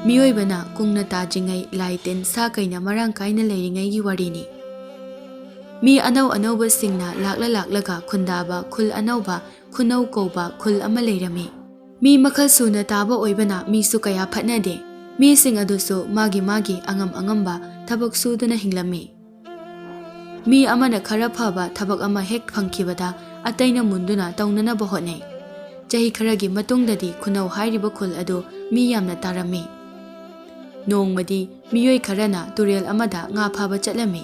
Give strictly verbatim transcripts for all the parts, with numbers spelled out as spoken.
ꯃꯤꯑꯣꯏꯕꯅ ꯀꯨꯡꯅ ꯇꯥꯗ꯭ꯔꯤꯉꯩ ꯂꯥꯏ ꯇꯤꯟ ꯁꯥ ꯀꯩꯅ ꯃꯔꯥꯡ ꯀꯥꯏꯅ ꯂꯩꯔꯤꯉꯩꯒꯤ ꯋꯥꯔꯤꯅꯤ꯫ ꯃꯤ ꯑꯅꯧ ꯑꯅꯧꯕꯁꯤꯡꯅ ꯂꯥꯛꯂ ꯂꯥꯛꯂꯒ ꯈꯨꯟꯗꯥꯕ ꯈꯨꯜ ꯑꯅꯧꯕ, ꯈꯨꯅꯧ ꯀꯧꯕ ꯈꯨꯜ ꯑꯃ ꯂꯩꯔꯝꯃꯤ꯫ ꯃꯤ ꯃꯈꯜ ꯁꯨꯅ ꯇꯥꯕ ꯑꯣꯏꯕꯅ ꯃꯤꯁꯨ ꯀꯌꯥ ꯐꯠꯅꯗꯦ꯫ ꯃꯤꯁꯤꯡ ꯑꯗꯨꯁꯨ ꯃꯥꯒꯤ ꯃꯥꯒꯤ ꯑꯉꯝ ꯑꯉꯝꯕ ꯊꯕꯛ ꯁꯨꯗꯨꯅ ꯍꯤꯡꯂꯝꯃꯤ꯫ ꯃꯤ ꯑꯃꯅ ꯈꯔ ꯐꯕ ꯊꯕꯛ ꯑꯃ ꯍꯦꯛ ꯐꯪꯈꯤꯕꯗ ꯑꯇꯩꯅ ꯃꯨꯟꯗꯨꯅ ꯇꯧꯅꯅꯕ ꯍꯣꯠꯅꯩ꯫ ꯆꯍꯤ ꯈꯔꯒꯤ ꯃꯇꯨꯡꯗꯗꯤ ꯈꯨꯅꯧ ꯍꯥꯏꯔꯤꯕ ꯈꯨꯜ ꯑꯗꯨ ꯃꯤ ꯌꯥꯝꯅ ꯇꯥꯔꯝꯃꯤ꯫ ꯅꯣꯡꯃꯗꯤ ꯃꯤꯑꯣꯏ ꯈꯔꯅ ꯇꯨꯔꯦꯜ ꯑꯃꯗ ꯉꯥ ꯐꯥꯕ ꯆꯠꯂꯝꯃꯤ꯫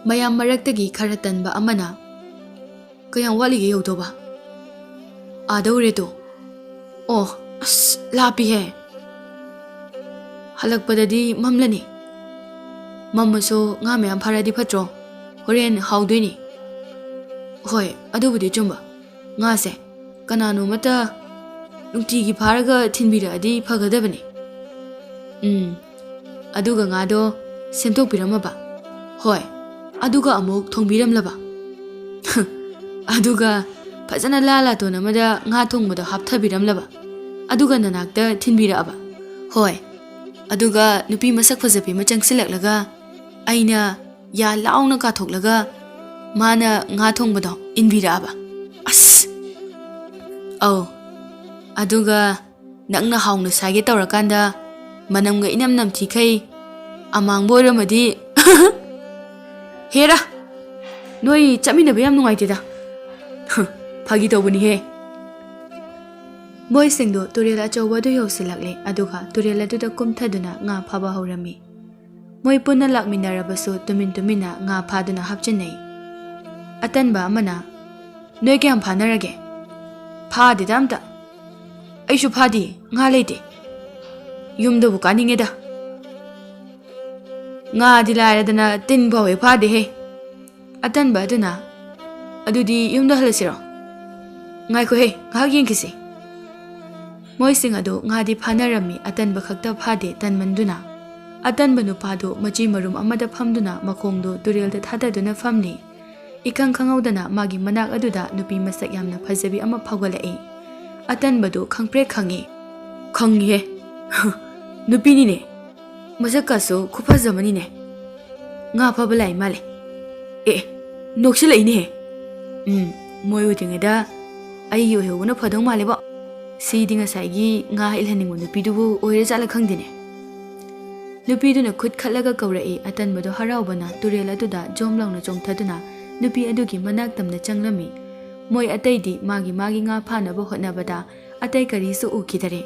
ꯃꯌꯥꯝ ꯃꯔꯛꯇꯒꯤ ꯈꯔ ꯇꯟꯕ ꯑꯃꯅ, "ꯀꯌꯥꯝ ꯋꯥꯠꯂꯤꯒꯦ ꯌꯧꯗꯧꯕ?" "ꯑꯥꯗꯧꯔꯦꯗꯣ꯫" "ꯑꯣ, ꯑꯁ, ꯂꯥꯞꯄꯤꯍꯦ꯫ ꯍꯜꯂꯛꯄꯗꯗꯤ ꯃꯝꯂꯅꯤ꯫ ꯃꯝꯃꯁꯨ ꯉꯥ ꯃꯌꯥꯝ ꯐꯥꯔꯗꯤ ꯐꯠꯇ꯭ꯔꯣ? ꯍꯣꯔꯦꯟ ꯍꯥꯎꯗꯣꯏꯅꯤ꯫" "ꯍꯣꯏ, ꯑꯗꯨꯕꯨꯗꯤ ꯆꯨꯝꯕ꯫ ꯉꯥꯁꯦ ꯀꯅꯥꯅꯣꯃꯇ ꯅꯨꯡꯇꯤꯒꯤ ꯐꯥꯔꯒ ꯊꯤꯟꯕꯤꯔꯛꯑꯗꯤ ꯐꯒꯗꯕꯅꯤ꯫" "ꯎꯝ, ꯑꯗꯨꯒ ꯉꯥꯗꯣ ꯁꯦꯝꯗꯣꯛꯄꯤꯔꯝꯃꯕ?" "ꯍꯣꯏ, ꯑꯗꯨꯒ ꯑꯃꯨꯛ ꯊꯣꯡꯕꯤꯔꯝꯂꯕ?" "ꯑꯗꯨꯒ ꯐꯖꯅ ꯂꯥ ꯂꯥꯇꯣꯟ ꯑꯃꯗ ꯉꯥ ꯊꯣꯡꯕꯗꯣ ꯍꯥꯞꯊꯕꯤꯔꯝꯂꯕ? ꯑꯗꯨꯒ ꯅꯅꯥꯛꯇ ꯊꯤꯟꯕꯤꯔꯛꯑꯕ?" "ꯍꯣꯏ, ꯑꯗꯨꯒ ꯅꯨꯄꯤ ꯃꯁꯛ ꯐꯖꯕꯤ ꯑꯃ ꯆꯪꯁꯤꯜꯂꯛꯂꯒ ꯑꯩꯅ ꯌꯥ ꯂꯥꯎꯅ ꯀꯥꯊꯣꯛꯂꯒ ꯃꯥꯅ ꯉꯥ ꯊꯣꯡꯕꯗꯣ ꯏꯟꯕꯤꯔꯛꯑꯕ?" "ꯑꯁ!" "ꯑꯧ, ꯑꯗꯨꯒ ꯅꯪꯅ ꯍꯥꯎꯅ ꯁꯥꯏꯒꯦ ꯇꯧꯔꯀꯥꯟꯗ ꯃꯅꯝꯒ ꯏꯅꯝ ꯅꯝꯊꯤꯈꯩ ꯑꯃꯥꯡꯕ ꯑꯣꯏꯔꯝꯃꯗꯤ?" "ꯍꯦꯔꯥ, ꯅꯣꯏ ꯆꯠꯃꯤꯟꯅꯕ ꯌꯥꯝ ꯅꯨꯡꯉꯥꯏꯇꯦꯗ꯫" "ꯐꯥꯒꯤ ꯇꯧꯕꯅꯤꯍꯦ꯫" ꯃꯣꯏꯁꯤꯡꯗꯨ ꯇꯨꯔꯦꯜ ꯑꯆꯧꯕ ꯑꯗꯨ ꯌꯧꯁꯤꯜꯂꯛꯂꯦ, ꯑꯗꯨꯒ ꯇꯨꯔꯦꯜ ꯑꯗꯨꯗ ꯀꯨꯝꯊꯗꯨꯅ ꯉꯥ ꯐꯥꯕ ꯍꯧꯔꯝꯃꯤ꯫ ꯃꯣꯏ ꯄꯨꯟꯅ ꯂꯥꯛꯃꯤꯟꯅꯔꯕꯁꯨ ꯇꯨꯃꯤꯟ ꯇꯨꯃꯤꯟꯅ ꯉꯥ ꯐꯥꯗꯨꯅ ꯍꯥꯞꯆꯤꯟꯅꯩ꯫ ꯑꯇꯟꯕ ꯑꯃꯅ, "ꯅꯣꯏ ꯀꯌꯥꯝ ꯐꯥꯅꯔꯒꯦ?" "ꯐꯥꯗꯦꯗ ꯑꯝꯇ꯫ ꯑꯩꯁꯨ ꯐꯥꯗꯦ, ꯉꯥ ꯂꯩꯇꯦ꯫ ꯌꯨꯝꯗꯕꯨ ꯀꯥꯅꯤꯡꯉꯦꯗ꯫ ꯉꯥꯗꯤ ꯂꯥꯏꯔꯗꯅ ꯇꯤꯟ ꯐꯥꯎ ꯍꯦꯛ ꯐꯥꯗꯦꯍꯦ꯫" ꯑꯇꯟꯕ ꯑꯗꯨꯅ, "ꯑꯗꯨꯗꯤ ꯌꯨꯝꯗ ꯍꯜꯂꯁꯤꯔꯣ?" "ꯉꯥꯏꯈꯣꯍꯦ, ꯉꯥꯏꯍꯥꯛ ꯌꯦꯡꯈꯤꯁꯤ꯫" ꯃꯣꯏꯁꯤꯡ ꯑꯗꯨ ꯉꯥꯗꯤ ꯐꯥꯅꯔꯝꯃꯤ, ꯑꯇꯟꯕ ꯈꯛꯇ ꯐꯥꯗꯦ ꯇꯟꯃꯟꯗꯨꯅ꯫ ꯑꯇꯟꯕ ꯅꯨꯄꯥꯗꯨ ꯃꯆꯤ ꯃꯔꯨꯝ ꯑꯃꯗ ꯐꯝꯗꯨꯅ ꯃꯈꯣꯡꯗꯨ ꯇꯨꯔꯦꯜꯗ ꯊꯥꯗꯗꯨꯅ ꯐꯝꯂꯤ꯫ ꯏꯈꯪ ꯈꯪꯍꯧꯗꯅ ꯃꯥꯒꯤ ꯃꯅꯥꯛ ꯑꯗꯨꯗ ꯅꯨꯄꯤ ꯃꯁꯛ ꯌꯥꯝꯅ ꯐꯖꯕꯤ ꯑꯃ ꯐꯥꯎꯒꯠꯂꯛꯏ꯫ ꯑꯇꯟꯕꯗꯨ ꯈꯪꯄ꯭ꯔꯦꯛ ꯈꯪꯉꯤ꯫ "ꯈꯪꯉꯤꯍꯦ꯫ ꯅꯨꯄꯤꯅꯤꯅꯦ, ꯃꯁꯛꯀꯁꯨ ꯈꯨꯐꯖ ꯑꯃꯅꯤꯅꯦ꯫ ꯉꯥ ꯐꯥꯕ ꯂꯥꯛꯏ ꯃꯥꯜꯂꯦ꯫ ꯑꯦ, ꯅꯣꯛꯁꯤꯜꯂꯛꯏꯅꯦꯍꯦ꯫ ꯎꯝ, ꯃꯣꯏ ꯎꯗ꯭ꯔꯤꯉꯩꯗ ꯑꯩꯒꯤ ꯑꯣꯏꯍꯧꯕꯅ ꯐꯗꯧ ꯃꯥꯜꯂꯦꯕꯣ꯫ ꯁꯤꯗꯤ ꯉꯁꯥꯏꯒꯤ ꯉꯥ ꯏꯜꯍꯟꯅꯤꯡꯕ ꯅꯨꯄꯤꯗꯨꯕꯨ ꯑꯣꯏꯔꯖꯥꯠꯂ ꯈꯪꯗꯦꯅꯦ꯫ ꯅꯨꯄꯤꯗꯨꯅ ꯈꯨꯠ ꯈꯠꯂꯒ ꯀꯧꯔꯛꯏ꯫ ꯑꯇꯟꯕꯗꯣ ꯍꯔꯥꯎꯕꯅ ꯇꯨꯔꯦꯜ ꯑꯗꯨꯗ ꯖꯣꯝ ꯂꯥꯎꯅ ꯆꯣꯡꯊꯗꯨꯅ ꯅꯨꯄꯤ ꯑꯗꯨꯒꯤ ꯃꯅꯥꯛ ꯇꯝꯅ ꯆꯪꯂꯝꯃꯤ꯫ ꯃꯣꯏ ꯑꯇꯩꯗꯤ ꯃꯥꯒꯤ ꯃꯥꯒꯤ ꯉꯥ ꯐꯥꯅꯕ ꯍꯣꯠꯅꯕꯗ ꯑꯇꯩ ꯀꯔꯤꯁꯨ ꯎꯈꯤꯗꯔꯦ꯫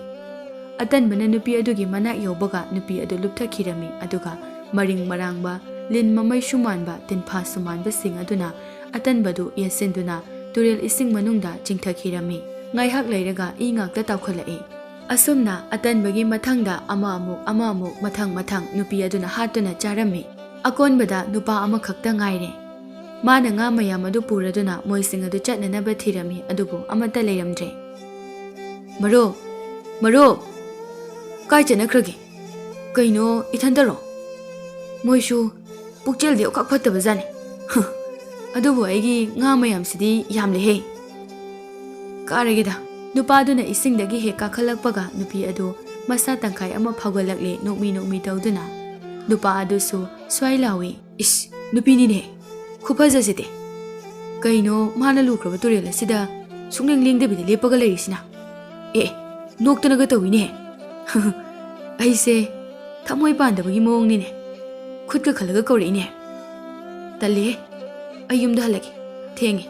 ꯑꯇꯟꯕꯅ ꯅꯨꯄꯤ ꯑꯗꯨꯒꯤ ꯃꯅꯥꯛ ꯌꯧꯕꯒ ꯅꯨꯄꯤ ꯑꯗꯨ ꯂꯨꯞꯊꯈꯤꯔꯝꯃꯤ, ꯑꯗꯨꯒ ꯃꯔꯤꯡ ꯃꯔꯥꯡꯕ, ꯂꯤꯟ ꯃꯃꯩꯁꯨ ꯃꯥꯟꯕ, ꯇꯤꯟꯐꯥꯁꯨ ꯃꯥꯟꯕꯁꯤꯡ ꯑꯗꯨꯅ ꯑꯇꯟꯕꯗꯨ ꯌꯦꯠꯁꯤꯟꯗꯨꯅ ꯇꯨꯔꯦꯜ ꯏꯁꯤꯡ ꯃꯅꯨꯡꯗ ꯆꯤꯡꯊꯈꯤꯔꯝꯃꯤ꯫ ꯉꯥꯏꯍꯥꯛ ꯂꯩꯔꯒ ꯏ ꯉꯥꯛꯇ ꯇꯥꯎꯈꯠꯂꯛꯏ꯫ ꯑꯁꯨꯝꯅ ꯑꯇꯟꯕꯒꯤ ꯃꯊꯪꯗ ꯑꯃ ꯑꯃꯨꯛ, ꯑꯃ ꯑꯃꯨꯛ, ꯃꯊꯪ ꯃꯊꯪ ꯅꯨꯄꯤ ꯑꯗꯨꯅ ꯍꯥꯠꯇꯨꯅ ꯆꯥꯔꯝꯃꯤ꯫ ꯑꯀꯣꯟꯕꯗ ꯅꯨꯄꯥ ꯑꯃꯈꯛꯇ ꯉꯥꯏꯔꯦ꯫ ꯃꯥꯅ ꯉꯥ ꯃꯌꯥꯝ ꯑꯗꯨ ꯄꯨꯔꯗꯨꯅ ꯃꯣꯏꯁꯤꯡ ꯑꯗꯨ ꯆꯠꯅꯅꯕ ꯊꯤꯔꯝꯃꯤ, ꯑꯗꯨꯕꯨ ꯑꯃꯠꯇ ꯂꯩꯔꯝꯗ꯭ꯔꯦ꯫ "ꯃꯔꯨꯞ, ꯃꯔꯨꯞ, ꯀꯥꯏ ꯆꯠꯅꯈ꯭ꯔꯒꯦ? ꯀꯩꯅꯣ, ꯏꯊꯟꯇꯔꯣ? ꯃꯣꯏꯁꯨ ꯄꯨꯛꯆꯦꯜꯗꯤ ꯑꯣꯈꯥꯛ ꯐꯠꯇꯕꯖꯥꯠꯅꯤ꯫ ꯑꯗꯨꯕꯨ ꯑꯩꯒꯤ ꯉꯥ ꯃꯌꯥꯝꯁꯤꯗꯤ ꯌꯥꯝꯂꯦꯍꯦ꯫ ꯀꯥꯔꯒꯦꯗ꯫" ꯅꯨꯄꯥꯗꯨꯅ ꯏꯁꯤꯡꯗꯒꯤ ꯍꯦꯛ ꯀꯥꯈꯠꯂꯛꯄꯒ ꯅꯨꯄꯤ ꯑꯗꯨ ꯃꯁꯥ ꯇꯪꯈꯥꯏ ꯑꯃ ꯐꯥꯎꯒꯠꯂꯛꯂꯦ, ꯅꯣꯛꯃꯤ ꯅꯣꯛꯃꯤ ꯇꯧꯗꯨꯅ꯫ ꯅꯨꯄꯥ ꯑꯗꯨꯁꯨ ꯁ꯭ꯋꯥꯏ ꯂꯥꯎꯏ꯫ "ꯏꯁ, ꯅꯨꯄꯤꯅꯤꯅꯦ, ꯈꯨꯐꯖꯁꯤꯗꯤ! ꯀꯩꯅꯣ, ꯃꯥꯅ ꯂꯨꯈ꯭ꯔꯕ ꯇꯨꯔꯦꯜ ꯑꯁꯤꯗ ꯁꯨꯡꯂꯦꯡ ꯂꯦꯡꯗꯕꯤꯗ ꯂꯦꯞꯄꯒ ꯂꯩꯔꯤꯁꯤꯅ? ꯑꯦ, ꯅꯣꯛꯇꯅꯒ ꯇꯧꯏꯅꯦ꯫ ꯑꯩꯁꯦ ꯊꯃꯣꯏ ꯄꯥꯟꯗꯕꯒꯤ ꯃꯑꯣꯡꯅꯤꯅꯦ꯫ ꯈꯨꯠꯀ ꯈꯜꯂꯒ ꯀꯧꯔꯛꯏꯅꯦ꯫ ꯇꯜꯂꯤꯍꯦ, ꯑꯩ ꯌꯨꯝꯗ ꯍꯜꯂꯒꯦ, ꯊꯦꯡꯉꯦ꯫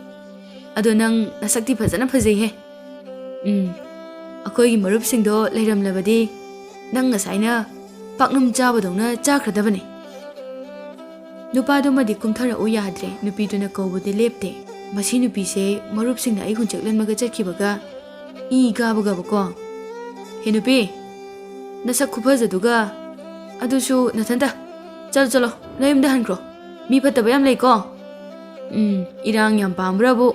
ꯑꯗꯣ ꯅꯪ ꯅꯁꯛꯇꯤ ꯐꯖꯅ ꯐꯖꯩꯍꯦ꯫ ꯎꯝ, ꯑꯩꯈꯣꯏꯒꯤ ꯃꯔꯨꯞꯁꯤꯡꯗꯣ ꯂꯩꯔꯝꯂꯕꯗꯤ ꯅꯪ ꯉꯁꯥꯏꯅ ꯄꯥꯛꯅꯝ ꯆꯥꯕꯗꯧꯅ ꯆꯥꯈ꯭ꯔꯗꯕꯅꯤ꯫" ꯅꯨꯄꯥꯗꯨꯃꯗꯤ ꯀꯨꯝꯊꯔꯛꯎ ꯌꯥꯗ꯭ꯔꯦ, ꯅꯨꯄꯤꯗꯨꯅ ꯀꯧꯕꯗꯤ ꯂꯦꯞꯇꯦ꯫ ꯃꯁꯤ ꯅꯨꯄꯤꯁꯦ ꯃꯔꯨꯞꯁꯤꯡꯅ ꯑꯩ ꯍꯨꯟꯆꯦꯛꯂꯟꯕꯒ ꯆꯠꯈꯤꯕꯒ ꯏ ꯀꯥꯕꯒꯕꯀꯣ꯫ "ꯍꯦ ꯅꯨꯄꯤ, ꯅꯁꯛ ꯈꯨꯐꯖꯗꯨꯒ, ꯑꯗꯨꯁꯨ ꯅꯊꯟꯇ꯫ ꯆꯠꯂꯣ, ꯆꯠꯂꯣ, ꯅꯌꯨꯝꯗ ꯍꯟꯈ꯭ꯔꯣ꯫ ꯃꯤ ꯐꯠꯇꯕ ꯌꯥꯝ ꯂꯩꯀꯣ꯫ ꯎꯝ, ꯏꯔꯥꯡ ꯌꯥꯝ ꯄꯥꯝꯕ꯭ꯔꯕꯨ?"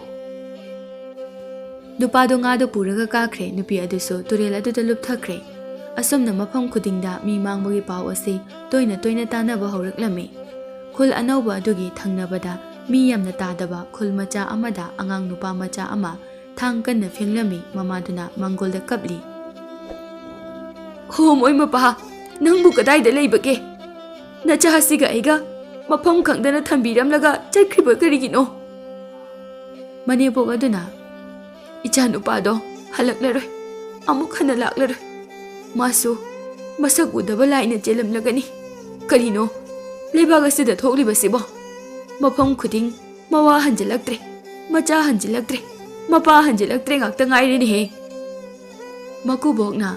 ꯅꯨꯄꯥꯗꯣ ꯉꯥꯗꯣ ꯄꯨꯔꯒ ꯀꯥꯈ꯭ꯔꯦ, ꯅꯨꯄꯤ ꯑꯗꯨꯁꯨ ꯇꯨꯔꯦꯜ ꯑꯗꯨꯗ ꯂꯨꯞꯊꯈ꯭ꯔꯦ꯫ ꯑꯁꯨꯝꯅ ꯃꯐꯝ ꯈꯨꯗꯤꯡꯗ ꯃꯤ ꯃꯥꯡꯕꯒꯤ ꯄꯥꯎ ꯑꯁꯤ ꯇꯣꯏꯅ ꯇꯣꯏꯅ ꯇꯥꯅꯕ ꯍꯧꯔꯛꯂꯝꯃꯤ꯫ ꯈꯨꯜ ꯑꯅꯧꯕ ꯑꯗꯨꯒꯤ ꯊꯪꯅꯕꯗ ꯃꯤ ꯌꯥꯝꯅ ꯇꯥꯗꯕ ꯈꯨꯜ ꯃꯆꯥ ꯑꯃꯗ ꯑꯉꯥꯡ ꯅꯨꯄꯥ ꯃꯆꯥ ꯑꯃ ꯊꯥꯡ ꯀꯟꯅ ꯐꯦꯡꯂꯝꯃꯤ꯫ ꯃꯃꯥꯗꯨꯅ ꯃꯥꯡꯒꯣꯜꯗ ꯀꯞꯂꯤ꯫ "ꯍꯣ, ꯃꯣꯏ ꯃꯄꯥ, ꯅꯪꯕꯨ ꯀꯗꯥꯏꯗ ꯂꯩꯕꯒꯦ? ꯅꯆꯥꯁꯤꯒ ꯑꯩꯒ ꯃꯐꯝ ꯈꯪꯗꯅ ꯊꯝꯕꯤꯔꯝꯂꯒ ꯆꯠꯈ꯭ꯔꯤꯕ ꯀꯔꯤꯒꯤꯅꯣ?" ꯃꯅꯦꯝꯕꯣꯛ ꯑꯗꯨꯅ, "ꯏꯆꯥꯅꯨꯄꯥꯗꯣ ꯍꯜꯂꯛꯂꯔꯣꯏ, ꯑꯃꯨꯛ ꯍꯟꯅ ꯂꯥꯛꯂꯔꯣꯏ꯫ ꯃꯥꯁꯨ ꯃꯁꯛ ꯎꯗꯕ ꯂꯥꯏꯅ ꯆꯦꯜꯂꯝꯂꯒꯅꯤ꯫ ꯀꯔꯤꯅꯣ ꯂꯩꯕꯥꯛ ꯑꯁꯤꯗ ꯊꯣꯛꯂꯤꯕꯁꯤꯕꯣ? ꯃꯐꯝ ꯈꯨꯗꯤꯡ ꯃꯋꯥ ꯍꯟꯖꯤꯜꯂꯛꯇ꯭ꯔꯦ, ꯃꯆꯥ ꯍꯟꯖꯤꯜꯂꯛꯇ꯭ꯔꯦ, ꯃꯄꯥ ꯍꯟꯖꯤꯜꯂꯛꯇ꯭ꯔꯦ ꯉꯥꯛꯇ ꯉꯥꯏꯔꯦꯅꯦꯍꯦ꯫" ꯃꯀꯨꯕꯣꯛꯅ,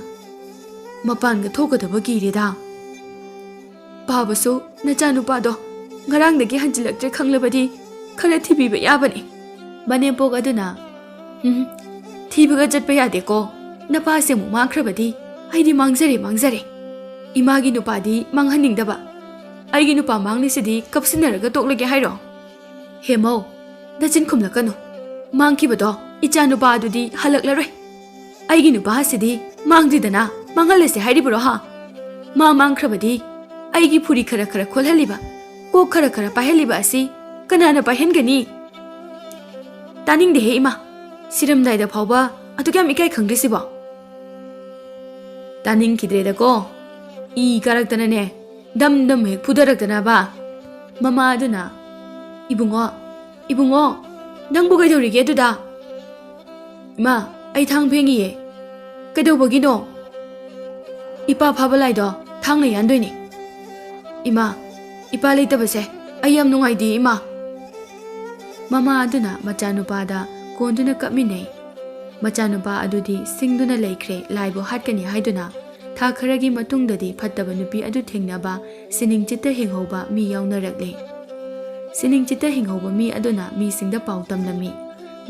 "ꯃꯄꯥꯟꯒ ꯊꯣꯛꯀꯗꯕ ꯀꯤꯔꯦꯗ꯫ ꯄꯥꯕꯁꯨ ꯅꯆꯥꯅꯨꯄꯥꯗꯣ ꯉꯔꯥꯡꯗꯒꯤ ꯍꯟꯖꯤꯜꯂꯛꯇ꯭ꯔꯦ ꯈꯪꯂꯕꯗꯤ ꯈꯔ ꯊꯤꯕꯤꯕ ꯌꯥꯕꯅꯤ꯫" ꯃꯅꯦꯝꯄꯣꯛ ꯑꯗꯨꯅ, "ꯎꯝ, ꯊꯤꯕꯒ ꯆꯠꯄ ꯌꯥꯗꯦꯀꯣ꯫ ꯅꯄꯥꯁꯦ ꯑꯃꯨꯛ ꯃꯥꯡꯈ꯭ꯔꯕꯗꯤ ꯑꯩꯗꯤ ꯃꯥꯡꯖꯔꯦ, ꯃꯥꯡꯖꯔꯦ꯫ ꯏꯃꯥꯒꯤ ꯅꯨꯄꯥꯗꯤ ꯃꯥꯡꯍꯟꯅꯤꯡꯗꯕ꯫ ꯑꯩꯒꯤ ꯅꯨꯄꯥ ꯃꯥꯡꯂꯤꯁꯤꯗꯤ ꯀꯞꯁꯤꯟꯅꯔꯒ ꯇꯣꯛꯂꯒꯦ ꯍꯥꯏꯔꯣ? ꯍꯦ ꯃꯧ, ꯅꯆꯤꯟ ꯈꯨꯝꯂꯛꯀꯅꯨ꯫ ꯃꯥꯡꯈꯤꯕꯗꯣ ꯏꯆꯥ ꯅꯨꯄꯥ ꯑꯗꯨꯗꯤ ꯍꯜꯂꯛꯂꯔꯣꯏ꯫ ꯑꯩꯒꯤ ꯅꯨꯄꯥ ꯑꯁꯤꯗꯤ ꯃꯥꯡꯗ꯭ꯔꯤꯗꯅ ꯃꯥꯡꯍꯜꯂꯁꯦ ꯍꯥꯏꯔꯤꯕ꯭ꯔꯣ ꯍꯥ? ꯃꯥ ꯃꯥꯡꯈ꯭ꯔꯕꯗꯤ ꯑꯩꯒꯤ ꯐꯨꯔꯤ ꯈꯔ ꯈꯔ ꯈꯣꯜꯍꯜꯂꯤꯕ, ꯀꯣꯛ ꯈꯔ ꯈꯔ ꯄꯥꯏꯍꯜꯂꯤꯕ ꯑꯁꯤ ꯀꯅꯥꯅ ꯄꯥꯏꯍꯟꯒꯅꯤ? ꯇꯥꯅꯤꯡꯗꯦꯍꯦ ꯏꯃꯥ, ꯁꯤꯔꯝꯗꯥꯏꯗ ꯐꯥꯎꯕ ꯑꯗꯨꯛ ꯌꯥꯝ ꯏꯀꯥꯏ ꯈꯪꯗ꯭ꯔꯤꯁꯤꯕꯣ?" ꯇꯥꯅꯤꯡꯈꯤꯗ꯭ꯔꯦꯗꯀꯣ꯫ ꯏ ꯀꯥꯔꯛꯇꯅꯅꯦ, ꯗꯝ ꯗꯝ ꯍꯦꯛ ꯐꯨꯗꯔꯛꯇꯅꯕ꯫ ꯃꯃꯥ ꯑꯗꯨꯅ, "ꯏꯕꯨꯡꯉꯣ, ꯏꯕꯨꯡꯉꯣ, ꯅꯪꯕꯨ ꯀꯩꯗꯧꯔꯤꯒꯦ ꯑꯗꯨꯗ?" "ꯏꯃꯥ, ꯑꯩ ꯊꯥꯡ ꯐꯦꯡꯉꯤꯌꯦ꯫" "ꯀꯩꯗꯧꯕꯒꯤꯅꯣ?" "ꯏꯄꯥ ꯐꯥꯕ ꯂꯥꯏꯗꯣ ꯊꯥꯡꯅ ꯌꯥꯟꯗꯣꯏꯅꯦ꯫" "ꯏꯃꯥ, ꯏꯄꯥ ꯂꯩꯇꯕꯁꯦ ꯑꯩ ꯌꯥꯝ ꯅꯨꯡꯉꯥꯏꯇꯦ ꯏꯃꯥ꯫" ꯃꯃꯥ ꯑꯗꯨꯅ ꯃꯆꯥꯅꯨꯄꯥꯗ ꯀꯣꯟꯗꯨꯅ ꯀꯞꯃꯤꯟꯅꯩ꯫ ꯃꯆꯥꯅꯨꯄꯥ ꯑꯗꯨꯗꯤ ꯁꯤꯡꯗꯨꯅ ꯂꯩꯈ꯭ꯔꯦ, ꯂꯥꯏꯕꯨ ꯍꯥꯠꯀꯅꯤ ꯍꯥꯏꯗꯨꯅ꯫ ꯊꯥ ꯈꯔꯒꯤ ꯃꯇꯨꯡꯗꯗꯤ ꯐꯠꯇꯕ ꯅꯨꯄꯤ ꯑꯗꯨ ꯊꯦꯡꯅꯕ ꯁꯤꯅꯤꯡ ꯆꯤꯠꯇ ꯍꯤꯡꯍꯧꯕ ꯃꯤ ꯌꯥꯎꯅꯔꯛꯂꯦ꯫ ꯁꯤꯅꯤꯡ ꯆꯤꯠꯇ ꯍꯤꯡꯍꯧꯕ ꯃꯤ ꯑꯗꯨꯅ ꯃꯤꯁꯤꯡꯗ ꯄꯥꯎ ꯇꯝꯂꯝꯃꯤ꯫